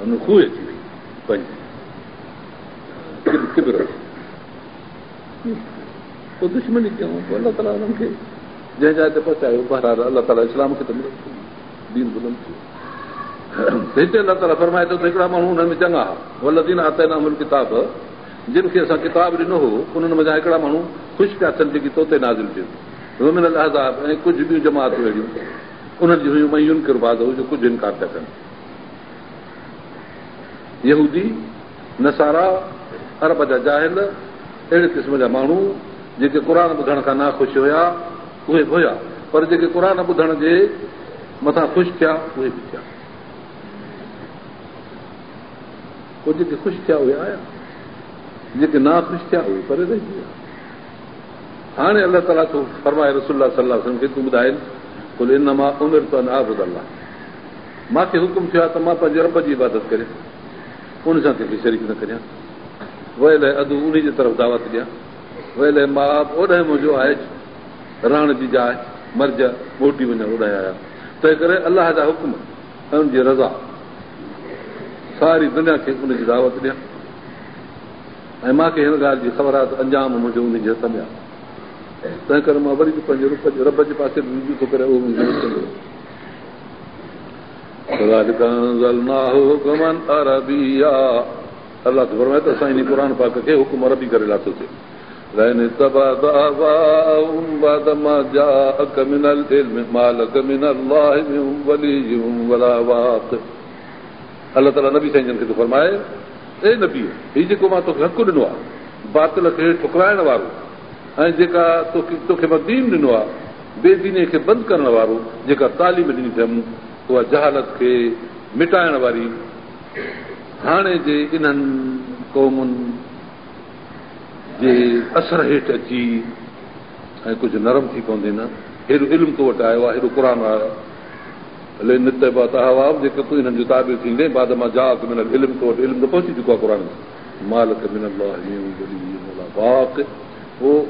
هن خوء اچي وئي پنهنجي ڪبر. پوء دشمني ڪيائون، پوء الله تعاليٰ انهن کي جنهن جاء تي پهچايو، بهرحال الله تعاليٰ اسلام کي ته مدد ڪئي، دين بلند ٿيو. هتي الله تعاليٰ فرمائي ٿو ته هڪڙا ماڻهو انهن ۾ چڱا هئا، والذين آتيناهم الڪتاب، جن کي اسان ڪتاب ڏنو هو انهن منجهان هڪڙا ماڻهو خوش پيا ٿين جيڪي تو تي نازل ٿيو، ومن الاحزاب، ۽ ڪجهه ٻيون جماعتون اهڙيون انهن جون هيون، من ينڪر بعضه، جو ڪجهه انڪار پيا ڪن. يهودي، نصارا، عرب جا جاهل، اهڙي قسم جا ماڻهو جيڪي قرآن ٻڌڻ کان ناخوش هيا، اهي به هيا، پر جيڪي قرآن ٻڌڻ جي مٿان خوش ٿيا، اهي به ٿيا. پوء جيڪي خوش ٿيا اهي آيا، جيڪي ناخوش ٿيا اهي پري رهجي ويا. هاڻي الله تعاليٰ ٿو فرمائي رسول الله صلي الله عليه وسلم کي تون ٻڌائين، قل انما امرت ان اعبد الله، مان کي حڪم ٿيو آهي ته مان پنهنجي رب جي عبادت ڪريان، ان سان ڪنهن کي شريڪ نه ڪريان، واليه ادعو، انهي جي طرف دعوت ڏيان، واليه مآب، اوڏانهن منهنجو آهي رهڻ جي جاء، مرجع، موٽي وڃڻ اوڏانهن آهيان، تنهن ڪري الله جا حڪم ۽ ان جي رضا ساري دنيا کي ان جي دعوت ڏيان ۽ مان کي هن ڳالهه جي خبر آهي ته انجام منهنجو انهي جي هٿ ۾ آهي، تنهن ڪري مان وري به پنهنجي رب جي پاسي به رجوع ٿو ڪريان، اهو منهنجي مدد ڪندو. ڪذالڪ انزلناه حڪما عربيا، الله ٿو فرمائي ته اسان انهي قرآن پاڪ کي حڪم عربي ڪري لاٿوسين. لئن اتبعت اهواءهم بعد ما جاءک من العلم ما لک من الله من ولي ولا واق. الله تعاليٰ نبي سائين جن کي ٿو فرمائي، اي نبي! هي جيڪو مان توکي حق ڏنو آهي، باطل کي ٺڪرائڻ وارو، ۽ جيڪا توکي مان دين ڏنو آهي، بي دينيء کي بند ڪرڻ وارو، جيڪا تعليم ڏني اٿم، اها جهالت کي مٽائڻ واري، هاڻي جي انهن قومن جي اثر هيٺ اچي ۽ ڪجهه نرم ٿي پوندين نه، هيڏو علم تو وٽ آيو آهي، هيڏو قرآن آيو آهي، لئن اتبعت اهواءهم جيڪر تون انهن جو تابع ٿيندين، بعد ما جاءک من العلم تو وٽ علم ته پهچي چڪو آهي قرآن جو، ما لک من الله من ولي ولا واق پوء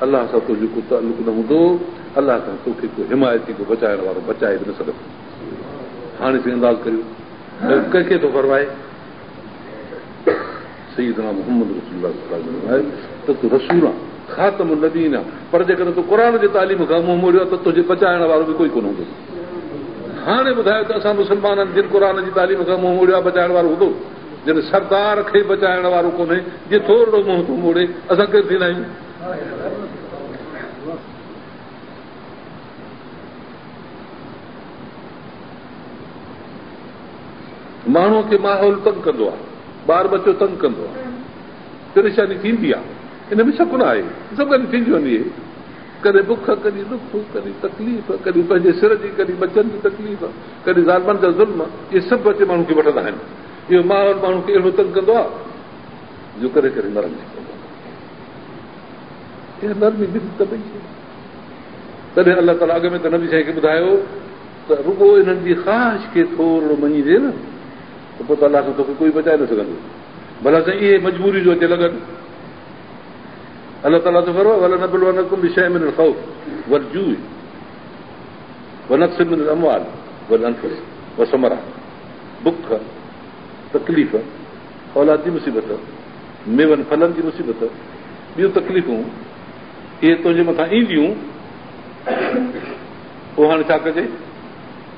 الله سان تنهنجو ڪو تعلق نه هوندو، الله کان توکي ڪو حمايتي ڪو بچائڻ وارو بچائي به نه سگهندو. هاڻي سائين انداز ڪريو ڪنهن کي ٿو فرمائي؟ سيدنا محمد رسول الله صلي الله عليه وسلم فرمايو ته تون رسول آن، خاتم النبيين آن، پر جيڪڏهن تون قرآن جي تعليم کان منهن موڙيو آهي ته تنهنجي بچائڻ وارو به ڪوئي ڪونه هوندو. هاڻي ٻڌايو ته اسان مسلمانن جن قرآن جي تعليم کان منهن موڙيو آهي بچائڻ وارو هوندو؟ جڏهن سردار کي بچائڻ وارو ڪونهي، جي ٿورڙو منهن ٿو موڙي، اسان ڪير ٿيندا آهيون؟ ماڻهوء کي ماحول تنگ ڪندو آهي، ٻار ٻچو تنگ ڪندو آهي، پريشاني ٿيندي آهي، ان ۾ شڪ نه آهي، سڀ ڳالهيون ٿينديون آهن اهي، ڪڏهن بک، ڪڏهن ڏک، ڪڏهن تڪليف، ڪڏهن پنهنجي سر جي، ڪڏهن ٻچن جي تڪليف، ڪڏهن ظالمن جا ظلم، اهي سڀ اچي ماڻهو کي وٺندا آهن. اهو ماحول ماڻهو کي اهڙو تنگ ڪندو آهي جو ڪڏهن ڪڏهن نرم ٿي پوندو آهي. اها نرمي به طبعي شيء. تڏهن الله تعاليٰ اڳ ۾ ته نبي سائين کي ٻڌايو ته رڳو انهن جي خواهش کي ٿورڙو مڃيندين نه ته پوء ته الله کان توکي ڪوئي بچائي نه سگهندو. ڀلا سائين اهي مجبوريون جو اچي لڳن. الله تعاليٰ ٿو فرمائي ولنبلونڪم بشيء من الخوف والجوع ونقص من الاموال والانفس والثمرات بک، تڪليف، اولاد جي مصيبت، ميون ڦلن جي مصيبت، ٻيون تڪليفون اهي تنهنجي مٿان اينديون. پوء هاڻي ڇا ڪجي؟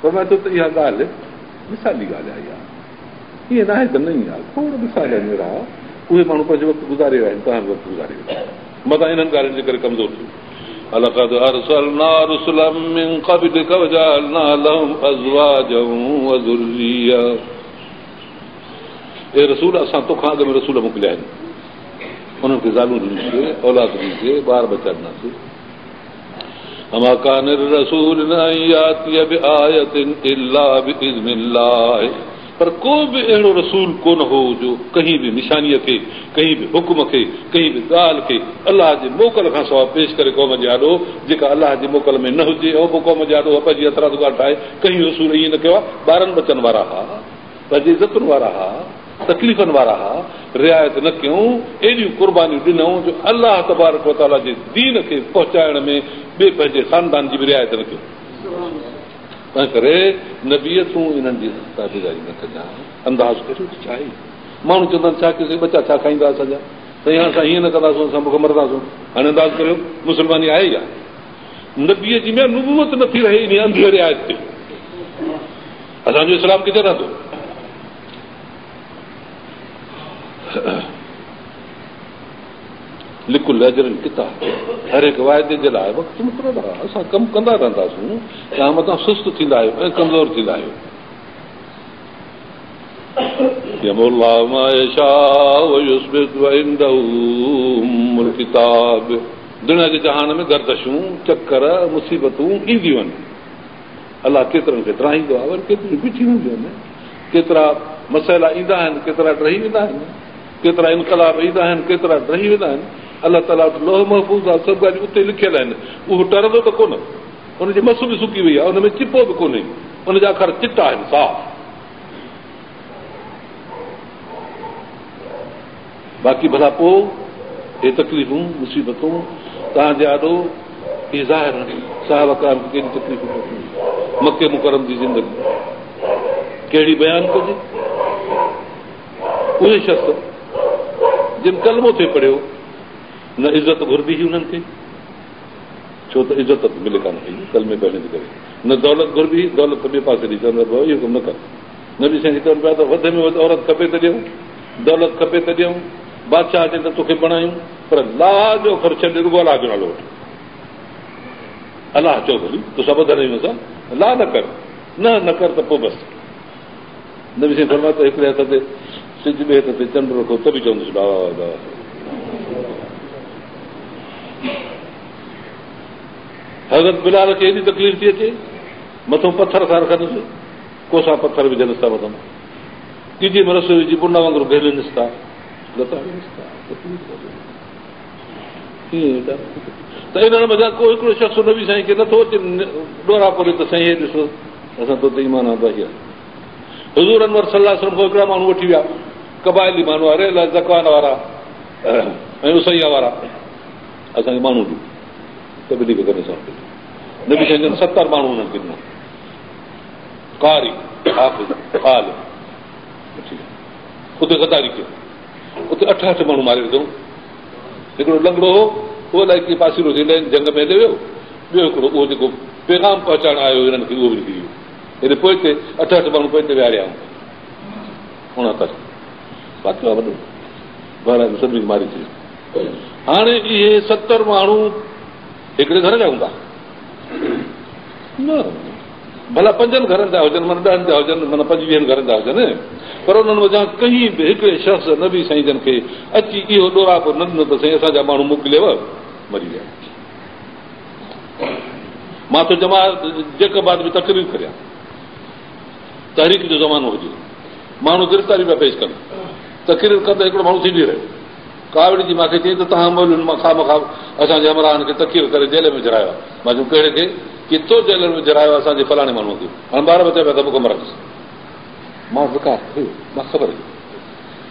فرمائي ٿو ته اها ڳالهه مثالي ڳالهه آهي اها ائين ناهي ته نه ئي آهي کوڙ مثال آهن اهڙا اهي ماڻهو پنهنجو وقت گذاري ويا آهن توهان به وقت گذاري ويا متان انهن ڳالهين جي ڪري ڪمزور ٿيو ولقد ارسلنا رسلا من قبلڪ وجعلنا لهم ازواجا وذريه اي رسول اسان توکان اڳ ۾ رسول موڪليا آهن انهن کي زالون ڏنيونسين اولاد ڏنيسين ٻار ٻچا ڏناسين وما ڪان لرسول ان ياتي بآية الا باذن الله پر ڪو به اهڙو رسول ڪونه هو جو ڪنهن به نشانيء کي، ڪنهن به حڪم کي، ڪنهن به ڳالهه کي الله جي موڪل کان سواء پيش ڪري قوم جي آڏو، جيڪا الله جي موڪل ۾ نه هجي ۽ پوء قوم جي آڏو اها پنهنجي هٿرادو ڳالهه ٺاهي، ڪنهن رسول ائين نه ڪيو آهي، ٻارن ٻچن وارا ها. پنهنجي عزتن وارا ها، تڪليفن وارا ها، رعايت نه ڪيائون، ايڏيون قربانيون ڏنائون جو الله تبارڪ و تعاليٰ جي دين کي پهچائڻ ۾ ٻئي پنهنجي خاندان جي به رعايت نه ڪيائون. تنهنڪري نبي تون انهن جي تابعداري نه ڪجانء. انداز ڪريو ته ڇا آهي؟ ماڻهو چوندا آهن ڇا ڪيوسين ٻچا ڇا کائيندا اسان جا؟ سائين هاڻ اسان هيئن نه ڪنداسون اسان بک مرنداسون. هاڻي انداز ڪريو مسلماني آهي يا نبيء جي ۾ نبوت نٿي رهي انهي انڌي رعايت تي. اسان جو اسلام ڪٿي رهندو؟ لڪل اجل ڪتاب هر هڪ واعدي جي لاء وقت مقرر آهي اسان ڪم ڪندا رهنداسون توهان متان سست ٿيندا آهيو ۽ ڪمزور ٿيندا آهيو يمحو الله ما يشاء ويثبت وعنده ام الڪتاب دنيا جي جهان ۾ گردشون چڪر مصيبتون اينديون آهن الله ڪيترن کي ڊاهيندو آهي وري ڪيتريون بيٺيون هونديون آهن ڪيترا مسئلا ايندا آهن ڪيترا ڊهي ويندا آهن ڪيترا انقلاب ايندا آهن ڪيترا ڊهي ويندا آهن الله تعاليٰ وٽ لوح محفوظ آهي سڀ ڳالهيون اتي لکيل آهن اهو ٽرندو ته ڪونه ان جي مس به سڪي وئي آهي ان ۾ چپو به ڪونهي ان جا اکر چٽا آهن صاف باقي ڀلا پوء اهي تڪليفون، مصيبتون توهان جي آڏو اهي ظاهر آهن. صحابه ڪرام کي ڪيڏيون تڪليفون پهتيون. مڪي مڪرم جي زندگي ڪهڙي بيان ڪجي. اهي شخص جن ڪلمو ٿي پڙهيو نه عزت گهربي هئي انهن کي ڇو ته عزت ته ملي ڪانه پئي ڪلمي پڙهڻ جي ڪري نه دولت گهربي هئي دولت ٻئي پاسي ڏئي چوندا اهو ڪم نه ڪر نبي سائين کي چون پيا ته وڌ ۾ وڌ عورت کپي ته ڏيون، دولت کپي ته ڏيون، بادشاهه چئي ته توکي بڻايون، پر لا جو اکر ڇڏ، رڳو الله جو نالو وٺ. الله چئو ڀلي، توسان ٻڌل آهيون اسان، لا نه ڪر، نه نه ڪر ته پوء بس. نبي سائين فرمايو ته هڪڙي هٿ تي سج ٻئي هٿ تي چنڊ رکو ته به چوندس لا اله. حضرت بلال کي ايڏي تڪليف ٿي اچي، مٿون پٿر ٿا رکنس، ڪوسا پٿر وجهنس ٿا مٿن، ڳچي ۾ رسو وجهي بنڊ وانگر گهلنس ٿا، لتاڙينس ٿا، تڪليف ٿا ڏين. ته انهن منجهان ڪو هڪڙو شخص نبي سائين کي نٿو اچي ڏوراپو ڏي ته سائين هي ڏسو اسان تو تي ايمان آندو آهي. حضور انور صلي الله عليه وسلم کان هڪڙا ماڻهو وٺي ويا، قبائلي ماڻهو رعل ذڪوان وارا ۽ عصيه وارا، اسان کي ماڻهو ڏيو تبليغ ڪرڻ سان. نبي سائين جن 70 ماڻهو انهن کي ڏنا، قاري، حافظ، عالم وٺي ويا. اتي غداري ڪئي، اتي 8 8 ماڻهو ماري وڌائون. هڪڙو لنگڙو هو، اهو الائي ڪيئن پاسيرو ٿي جهنگ ۾ هليو ويو. ٻيو هڪڙو اهو جيڪو پيغام پهچائڻ آيو هو هنن کي، اهو به نڪري ويو. هيڏي پوئتي 8 8 ماڻهو پوئتي ويهاريائون، 69 باقي وڏو بهرحال سڀني کي ماري ڇڏيو. هاڻي اهي 70 ماڻهو هڪڙي گهر جا هوندا نه، ڀلا 5 گهرن جا هجن، معنيٰ 10 جا هجن، معنيٰ 25 گهرن جا هجن، پر انهن منجهان ڪنهن به هڪڙي شخص نبي سائين جن کي اچي اهو ڏوراپو نه ڏنو ته سائين اسان جا ماڻهو موڪليو، مري ويا. مان ٿو جماعت جيڪب آباد ۾ تقرير ڪريان، تحريڪ جو زمانو هجي، ماڻهو گرفتاري پيا پيش ڪن، تقرير ڪندي هڪڙو ماڻهو ٿي بيهي رهيو، ڪاوڙجي مان کي چيائين ته توهان مولوين مان خوامخواه اسان جي همراهن کي تقرير ڪري جيل ۾ وجهرايو آهي. مان چيم ڪهڙي کي؟ چي تو جيل ۾ وجهرايو آهي اسان جي فلاڻي ماڻهوء کي. هاڻي ٻار ٻچا پيا ٿا بک مرنس. مان وقار ٿيو، مان خبر هئي.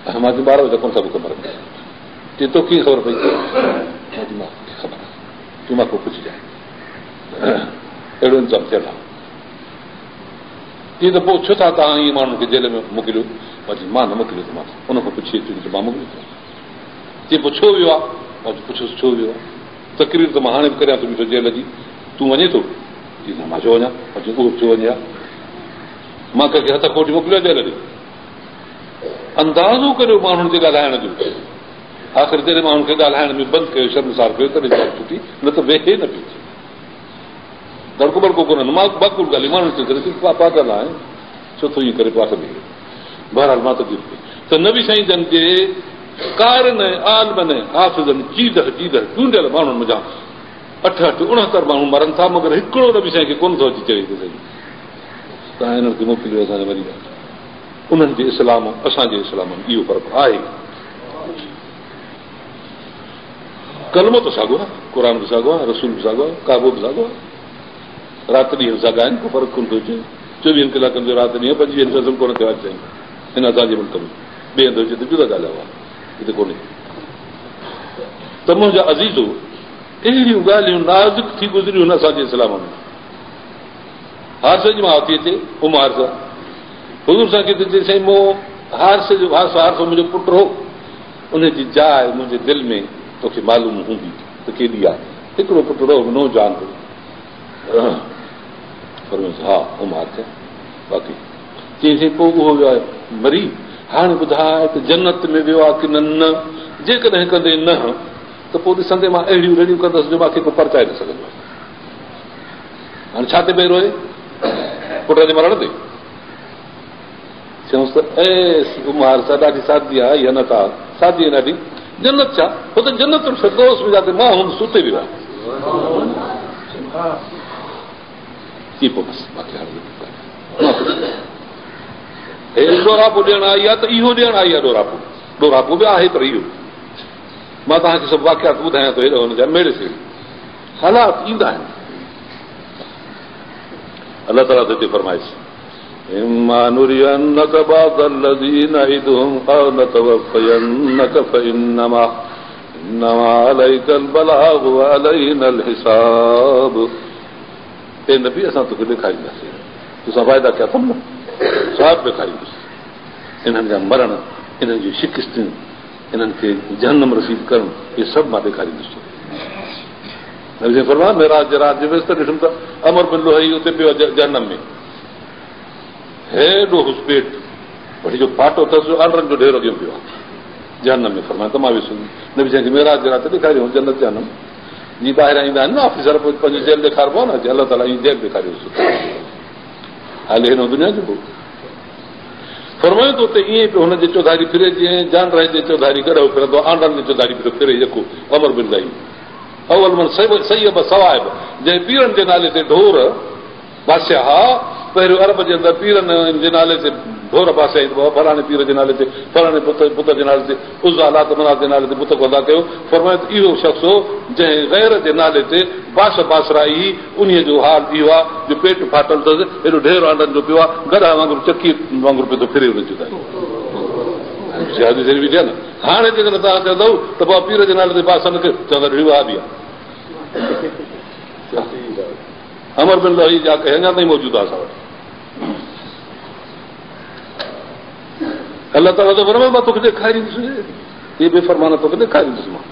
۽ مان چيم ٻار ٻچا ڪونه ٿا بک مرن. چي تو ڪيئن خبر پئي؟ مان چيم مان کي خبر آهي، تون مان کان پڇجانء. اهڙو انتظام ٿيل آهي. چي ته پوء ڇو ٿا توهان ائين ماڻهن کي جيل ۾ موڪليو؟ مان چيس مان نه موڪليو ٿو مانس، ان کان پڇي اچ ته مان موڪليو ٿو. چي پوء ڇو ويو آهي؟ مان چيو پڇوس ڇو ويو آهي؟ تقرير ته مان هاڻي به ڪريان ٿو بيٺو جيل جي، تون وڃين ٿو؟ چي نه مان ڇو وڃان؟ مان چيو اهو به ڇو وڃي ها؟ مان ڪنهن کي هٿ کان وٺي موڪليو آهي جيل ڏي؟ اندازو ڪريو ماڻهن جي ڳالهائڻ جو. آخر جڏهن ماڻهن کي ڳالهائڻ ۾ بند ڪيو، شرمسار ڪيو، تڏهن جان ڇٽي، نه ته ويهي نه پيو ٿئي. دڙڪو بڙڪو ڪونه، معقول ڳالهيون ماڻهن چيو ته تون پاڳل آهين، ڇو ٿو ائين ڪرين؟ پوء آخر ويهي رهيو. بهرحال مان تقرير ڪئي ته نبي سائين جن جي قارين ۽ عالمن ۽ حافظن چيده چيده چونڊيل ماڻهن منجهان 8 8 69 ماڻهو مرن ٿا، مگر هڪڙو نبي سائين کي ڪونه ٿو اچي چوي ته سائين توهان هنن کي موڪليو اسان جا مري ويا. انهن جي اسلام اسان جي اسلام ۾ اهو فرق آهي. ڪلمو ته ساڳيو آهي، قرآن به ساڳيو آهي، رسول به ساڳيو آهي، ڪعبو به ساڳيو آهي، رات ڏينهن به ساڳا آهن، ڪو فرق ڪونه ٿو اچي. 24 ڪلاڪن جو رات ڏينهن 25 فيصل ڪونه ٿيو آهي سائين هن اسان جي ملڪ ۾، ٻئي هنڌ هجي ته جدا ڳالهه آهي، هتي ڪونهي. ته منهنجا عزيزو، اهڙيون ڳالهيون نازڪ ٿي گذريون آهن اسان جي اسلام ۾. حارثه جي ماء ٿي اچي، ام حارثه حضور سائين کي ٿي چئي، سائين مون حارثه جو حارثه حارثه منهنجو پٽ هو، ان جي جاء منهنجي دل ۾ توکي معلوم هوندي ته ڪيڏي آهي. هڪڙو پٽ رهو نوجوان هو. فرمايس ها ام حارثه واقعي. چيائين سائين پوء اهو ويو آهي مري، هاڻي ٻڌاء ته جنت ۾ ويو آهي ڪي نه؟ نه جيڪڏهن ڪندين نه ته پوء ڏسندين مان اهڙيون رڙيون ڪندس جو مان کي ڪو پرچائي نه سگهندو. هاڻي ڇا تي پئي روئي؟ پٽ جي مرڻ تي. چيائونس ته اي ام حارثه ڏاڍي سادي آهي اها نه ته سادي آهي ڏاڍي جنت ڇا هو ته جنت الفردوس ۾ جاتي مان هوندس اتي ويو آهي. چي پوء بس باقي هاڻي هي ڏوراپو ڏيڻ آئي آهي ته اهو ڏيڻ آئي آهي ڏوراپو ڏوراپو به آهي پر اهو مان توهان کي سڀ واقعات ٻڌايان ٿو هيڏو هن جا ميڙي سيڙي حالات ايندا آهن. الله تعاليٰ ٿو هتي فرمائيس اما نرينڪ بعض الذي نعدهم او نتوفينڪ فانما انما عليڪ البلاغ وعلينا الحساب. اي نبي اسان توکي ڏيکارينداسين، توسان وعدا ڪيا اٿم نه، سڀ ڏيکاريندس، انهن جا مرڻ، انهن جون شڪستيون، انهن کي جهنم رسيد ڪرڻ، اهي سڀ مان ڏيکاريندس توکي. نبي سائين فرمايو، معراج جي رات جو ويس ته ڏٺم ته عمرو بن لحي اتي پيو آهي جهنم ۾، هيڏو هوس پيٽ، وٺي جو ڦاٽو اٿس جو آنڊرن جو ڍير اڳيون پيو آهي. جهنم ۾، فرمايو ته مان ويس. نبي سائين کي معراج جي رات ڏيکاريو جنت جهنم. جيئن ٻاهران ايندا آهن نه آفيسر پوء پنهنجو جيل ڏيکاربو آهي نه چي الله تعاليٰ ائين جيل ڏيکاريوس. حالي هن دنيا جو هو. فرمايو ته اتي ائين پيو هن جي چوڌاري ڦري جيئن جانڊهه جي چوڌاري گڏهه ڦرندو آهي، آنڊن جي چوڌاري پيو ڦري يڪو عمرو بن لحي اول من سيب السوائب جنهن پيرن جي نالي تي ڍور باسيا ها، پهريون عرب جي اندر پيرن جي نالي تي ڍور باسيا ايندو هئا، فلاڻي پير جي نالي تي، فلاڻي بت جي نالي تي، عزيٰ، لات، منات جي نالي تي بت ادا ڪيو. فرمايو ته اهو شخص هو جنهن غير جي نالي تي باس باسرائي هئي، انهيء جو حال اهو آهي جو پيٽ ڦاٽل اٿس، ايڏو ڍير آنڊن جو پيو آهي، گڏهه وانگر چڪيء وانگر پيو ٿو ڦري ان جي چوڌاري. هاڻي جيڪڏهن توهان چوندؤ ته بابا پير جي نالي تي باس نه ڪيو، چوندا ڏڙي وهابي آهي. عمرو بن لحي جا ڪهي اڃا تائين موجود آهي اسان وٽ. الله تعاليٰ ٿو فرمائي مان توکي ڏيکاريندس هي بي فرمان توکي ڏيکاريندس مان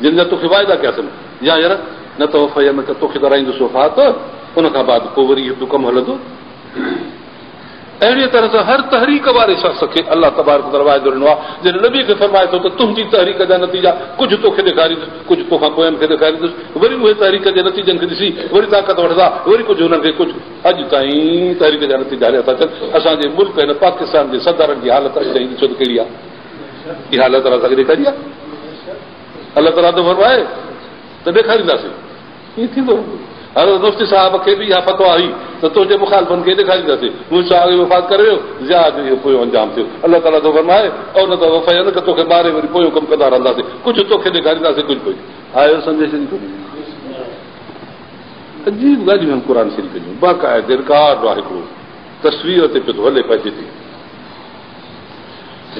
جن جا توکي واعدا ڪياسين يا يار نتوفينڪ توکي ڪرائيندس وفات ان کان بعد پوء وري اهو ڪم هلندو. اهڙيء طرح سان هر تحريڪ واري شخص کي الله تبارڪ وتعاليٰ واعدو ڏنو آهي، جڏهن نبي کي فرمائي ٿو ته تنهنجي تحريڪ جا نتيجا ڪجهه توکي ڏيکاريندس، ڪجهه توکان پوين کي ڏيکاريندس، وري اهي تحريڪ جي نتيجن کي ڏسي وري طاقت وٺندا، وري ڪجهه هنن کي ڪجهه. اڄ تائين تحريڪ جا نتيجا هليا ٿا اچن. اسان جي ملڪ هن پاڪستان جي صدرن جي حالت اڄ تائين ڏسو ته ڪهڙي آهي. اها الله تعاليٰ اسان کي ڏيکاري آهي. الله تعاليٰ ٿو فرمائي ته ڏيکارينداسين. ائين ٿيندو رهندو. حضرت مفتي صاحب کي به اها فتويٰ هئي ته تنهنجي مخالفن کي ڏيکارينداسين. مفتي صاحب اڳي وفات ڪري ويو، ضياء جو اهو پويون انجام ٿيو. الله تعاليٰ ٿو فرمائي، او نتوفينڪ توکي ماري وري پويون ڪم ڪندا رهنداسين. ڪجهه توکي ڏيکارينداسين ڪجهه پوء. آيو سمجهه شريف ۾. عجيب ڳالهيون آهن قرآن شريف جون. باقاعده رڪارڊ آهي هڪڙو تصوير تي پيو ٿو هلي پنهنجي تي.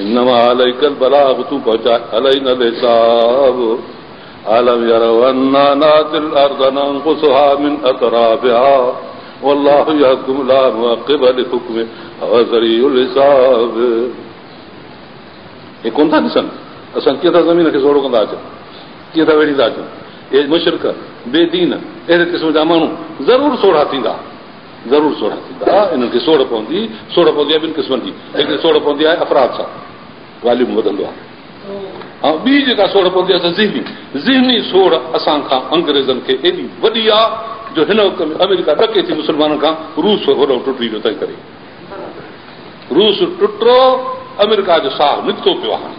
انما عليڪ البلاغ تون پهچاء علينا الحساب. الم يروا انا ناتي الارض ننقصها من اطرافها والله يحڪم لا معقب لحڪمه وهو سريع الحساب. هي ڪونه ٿا ڏسن اسان ڪيئن ٿا زمين کي سوڙهو ڪندا اچون، ڪيئن ٿا ويڙهيندا اچون. اهي مشرڪ بي دين اهڙي قسم جا ماڻهو ضرور سوڙها ٿيندا، ضرور سوڙها ٿيندا. انهن کي سوڙهه پوندي. سوڙهه پوندي آهي ٻن قسمن جي، هڪڙي سوڙهه پوندي آهي افراد سان، واليوم وڌندو آهي، ۽ ٻي جيڪا سوڙهه پوندي آهي سا ذهني. ذهني سوڙهه اسان کان انگريزن کي ايڏي وڏي آهي جو هن وقت ۾ آمريڪا ڏڪي ٿي مسلمانن کان. روس هوڏانهن ٽٽي ويو، تنهن ڪري روس ٽٽو، آمريڪا جو ساهه نڪتو پيو آهي. هاڻي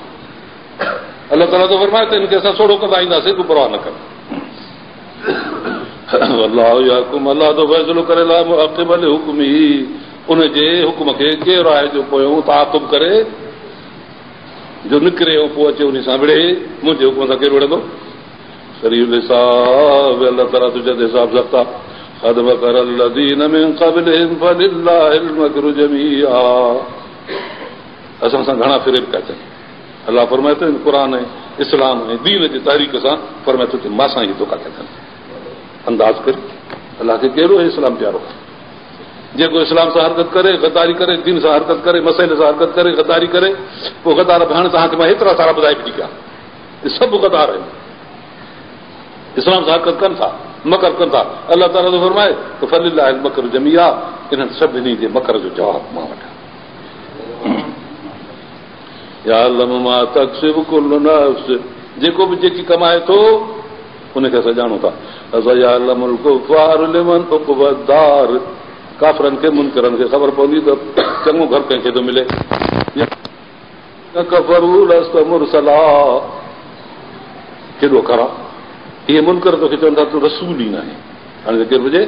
الله تعاليٰ ٿو فرمائي ته هن کي اسان سوڙهو ڪندا اينداسين، تون پرواهه نه ڪر. والله يحڪم الله ٿو فيصلو ڪري لا معقب لحڪمه ان جي حڪم کي ڪير آهي جو پويون تعاقب ڪري، جو نڪري ۽ پوء اچي انهي سان وڙهي، منهنجي حڪم سان ڪير وڙهندو؟ سريع الحساب الله تعاليٰ ٿو چئي ته حساب سخت آهي. قد مڪر الذين من قبلهم فلله المڪر جميعا اسان سان گهڻا فريب پيا ٿين. الله فرمائي ٿو هن قرآن ۽ اسلام ۽ دين جي تحريڪ سان فرمائي ٿو ته مان سان اهي ڌوڪا ٿا ٿين. انداز ڪري الله کي ڪهڙو هي اسلام پيارو آهي. جيڪو اسلام سان حرڪت ڪري، غداري ڪري، دين سان حرڪت ڪري، مسئلي سان حرڪت ڪري، غداري ڪري، پوء غدار به هاڻي توهان کي مان هيترا سارا ٻڌائي به چڪيا، اهي سڀ غدار آهن، اسلام سان حرڪت ڪن ٿا، مڪر ڪن ٿا. الله تعاليٰ ٿو فرمائي ته فلله المڪر جميعا، انهن سڀني جي مڪر جو جواب مان وٽ آهي. يعلم ما تڪسب ڪل نفس، جيڪو به جيڪي ڪمائي ٿو ان کي اسان ڄاڻون ٿا. فسيعلم الڪفار لمن عقبي الدار، ڪافرن کي منڪرن کي خبر پوندي ته چڱو گهر ڪنهن کي ٿو ملي. ڪفروا لست مرسلا، ڪيڏو اکر آ. اهي منڪر توکي چون ٿا تون رسول ئي ناهين. هاڻي ته ڪير پڇي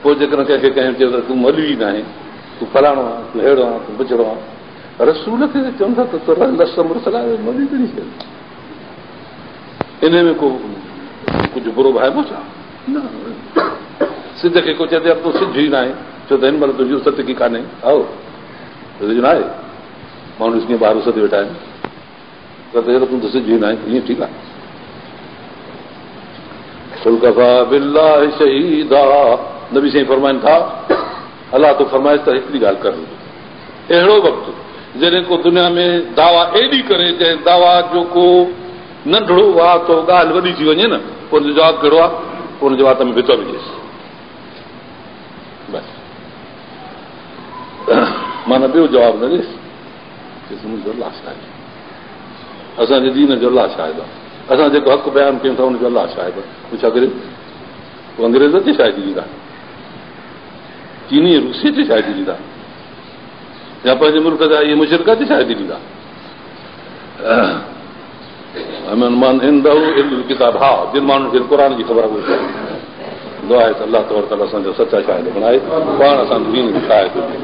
پوء جيڪڏهن ڪنهن کي ڪنهن چيو ته تون مولوي ئي ناهين، تون فلاڻو آن، تون ههڙو آن، تون بڇڙو آن، رسول کي چون ٿا ته تون لست مرسلا، مولوي ڪهڙي شيء؟ انهيء ۾ ڪو ڪجهه برو ڀائبو ڇا؟ نه. سج کي ڪو چئي ته يار تون سج ئي ناهين، ڇو ته هن مهل تنهنجي اس ٽڪي ڪانهي. هائو، سج ناهي. ماڻهو ڏس ڪيئن ٻاهر اس تي ويٺا آهن. ته يار تون ته سج ئي ناهين، ائين ٺيڪ آهي. قل ڪفيٰ بالله شهيدا، نبي سائين فرمائن ٿا، الله ٿو فرمائي ته هڪڙي ڳالهه ڪر، اهڙو وقت جڏهن ڪو دنيا ۾ دعويٰ ايڏي ڪري جنهن دعويٰ جو ڪو ننڍڙو وات هو ڳالهه وڏي ٿي وڃي نه، پوء ان جو جواب ڪهڙو آهي؟ پوء ان جي وات ۾ ڀتر وجهيس بس، معنيٰ ٻيو جواب نه ڏيس. چيس منهنجو الله شاهد آهي. اسان جي دين جو الله شاهد آهي. اسان جيڪو حق بيان ڪيون ٿا ان جو الله شاهد آهي. پوء ڇا ڪريون؟ پوء انگريز اچي شاهدي ڏيندا؟ چيني ۽ روسي اچي شاهدي ڏيندا؟ يا پنهنجي ملڪ جا اهي مشرڪ اچي شاهدي ڏيندا؟ ڪتاب ها جن ماڻهن کي قرآن جي خبر آهي دعا آهي ته الله تبارڪ تعاليٰ اسان جا سچا شاهد بڻائي پاڻ اسان جي دين جو شاهد هجي.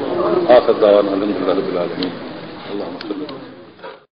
آخر دعوانا الحمد لله رب العالمين. اللهم صل.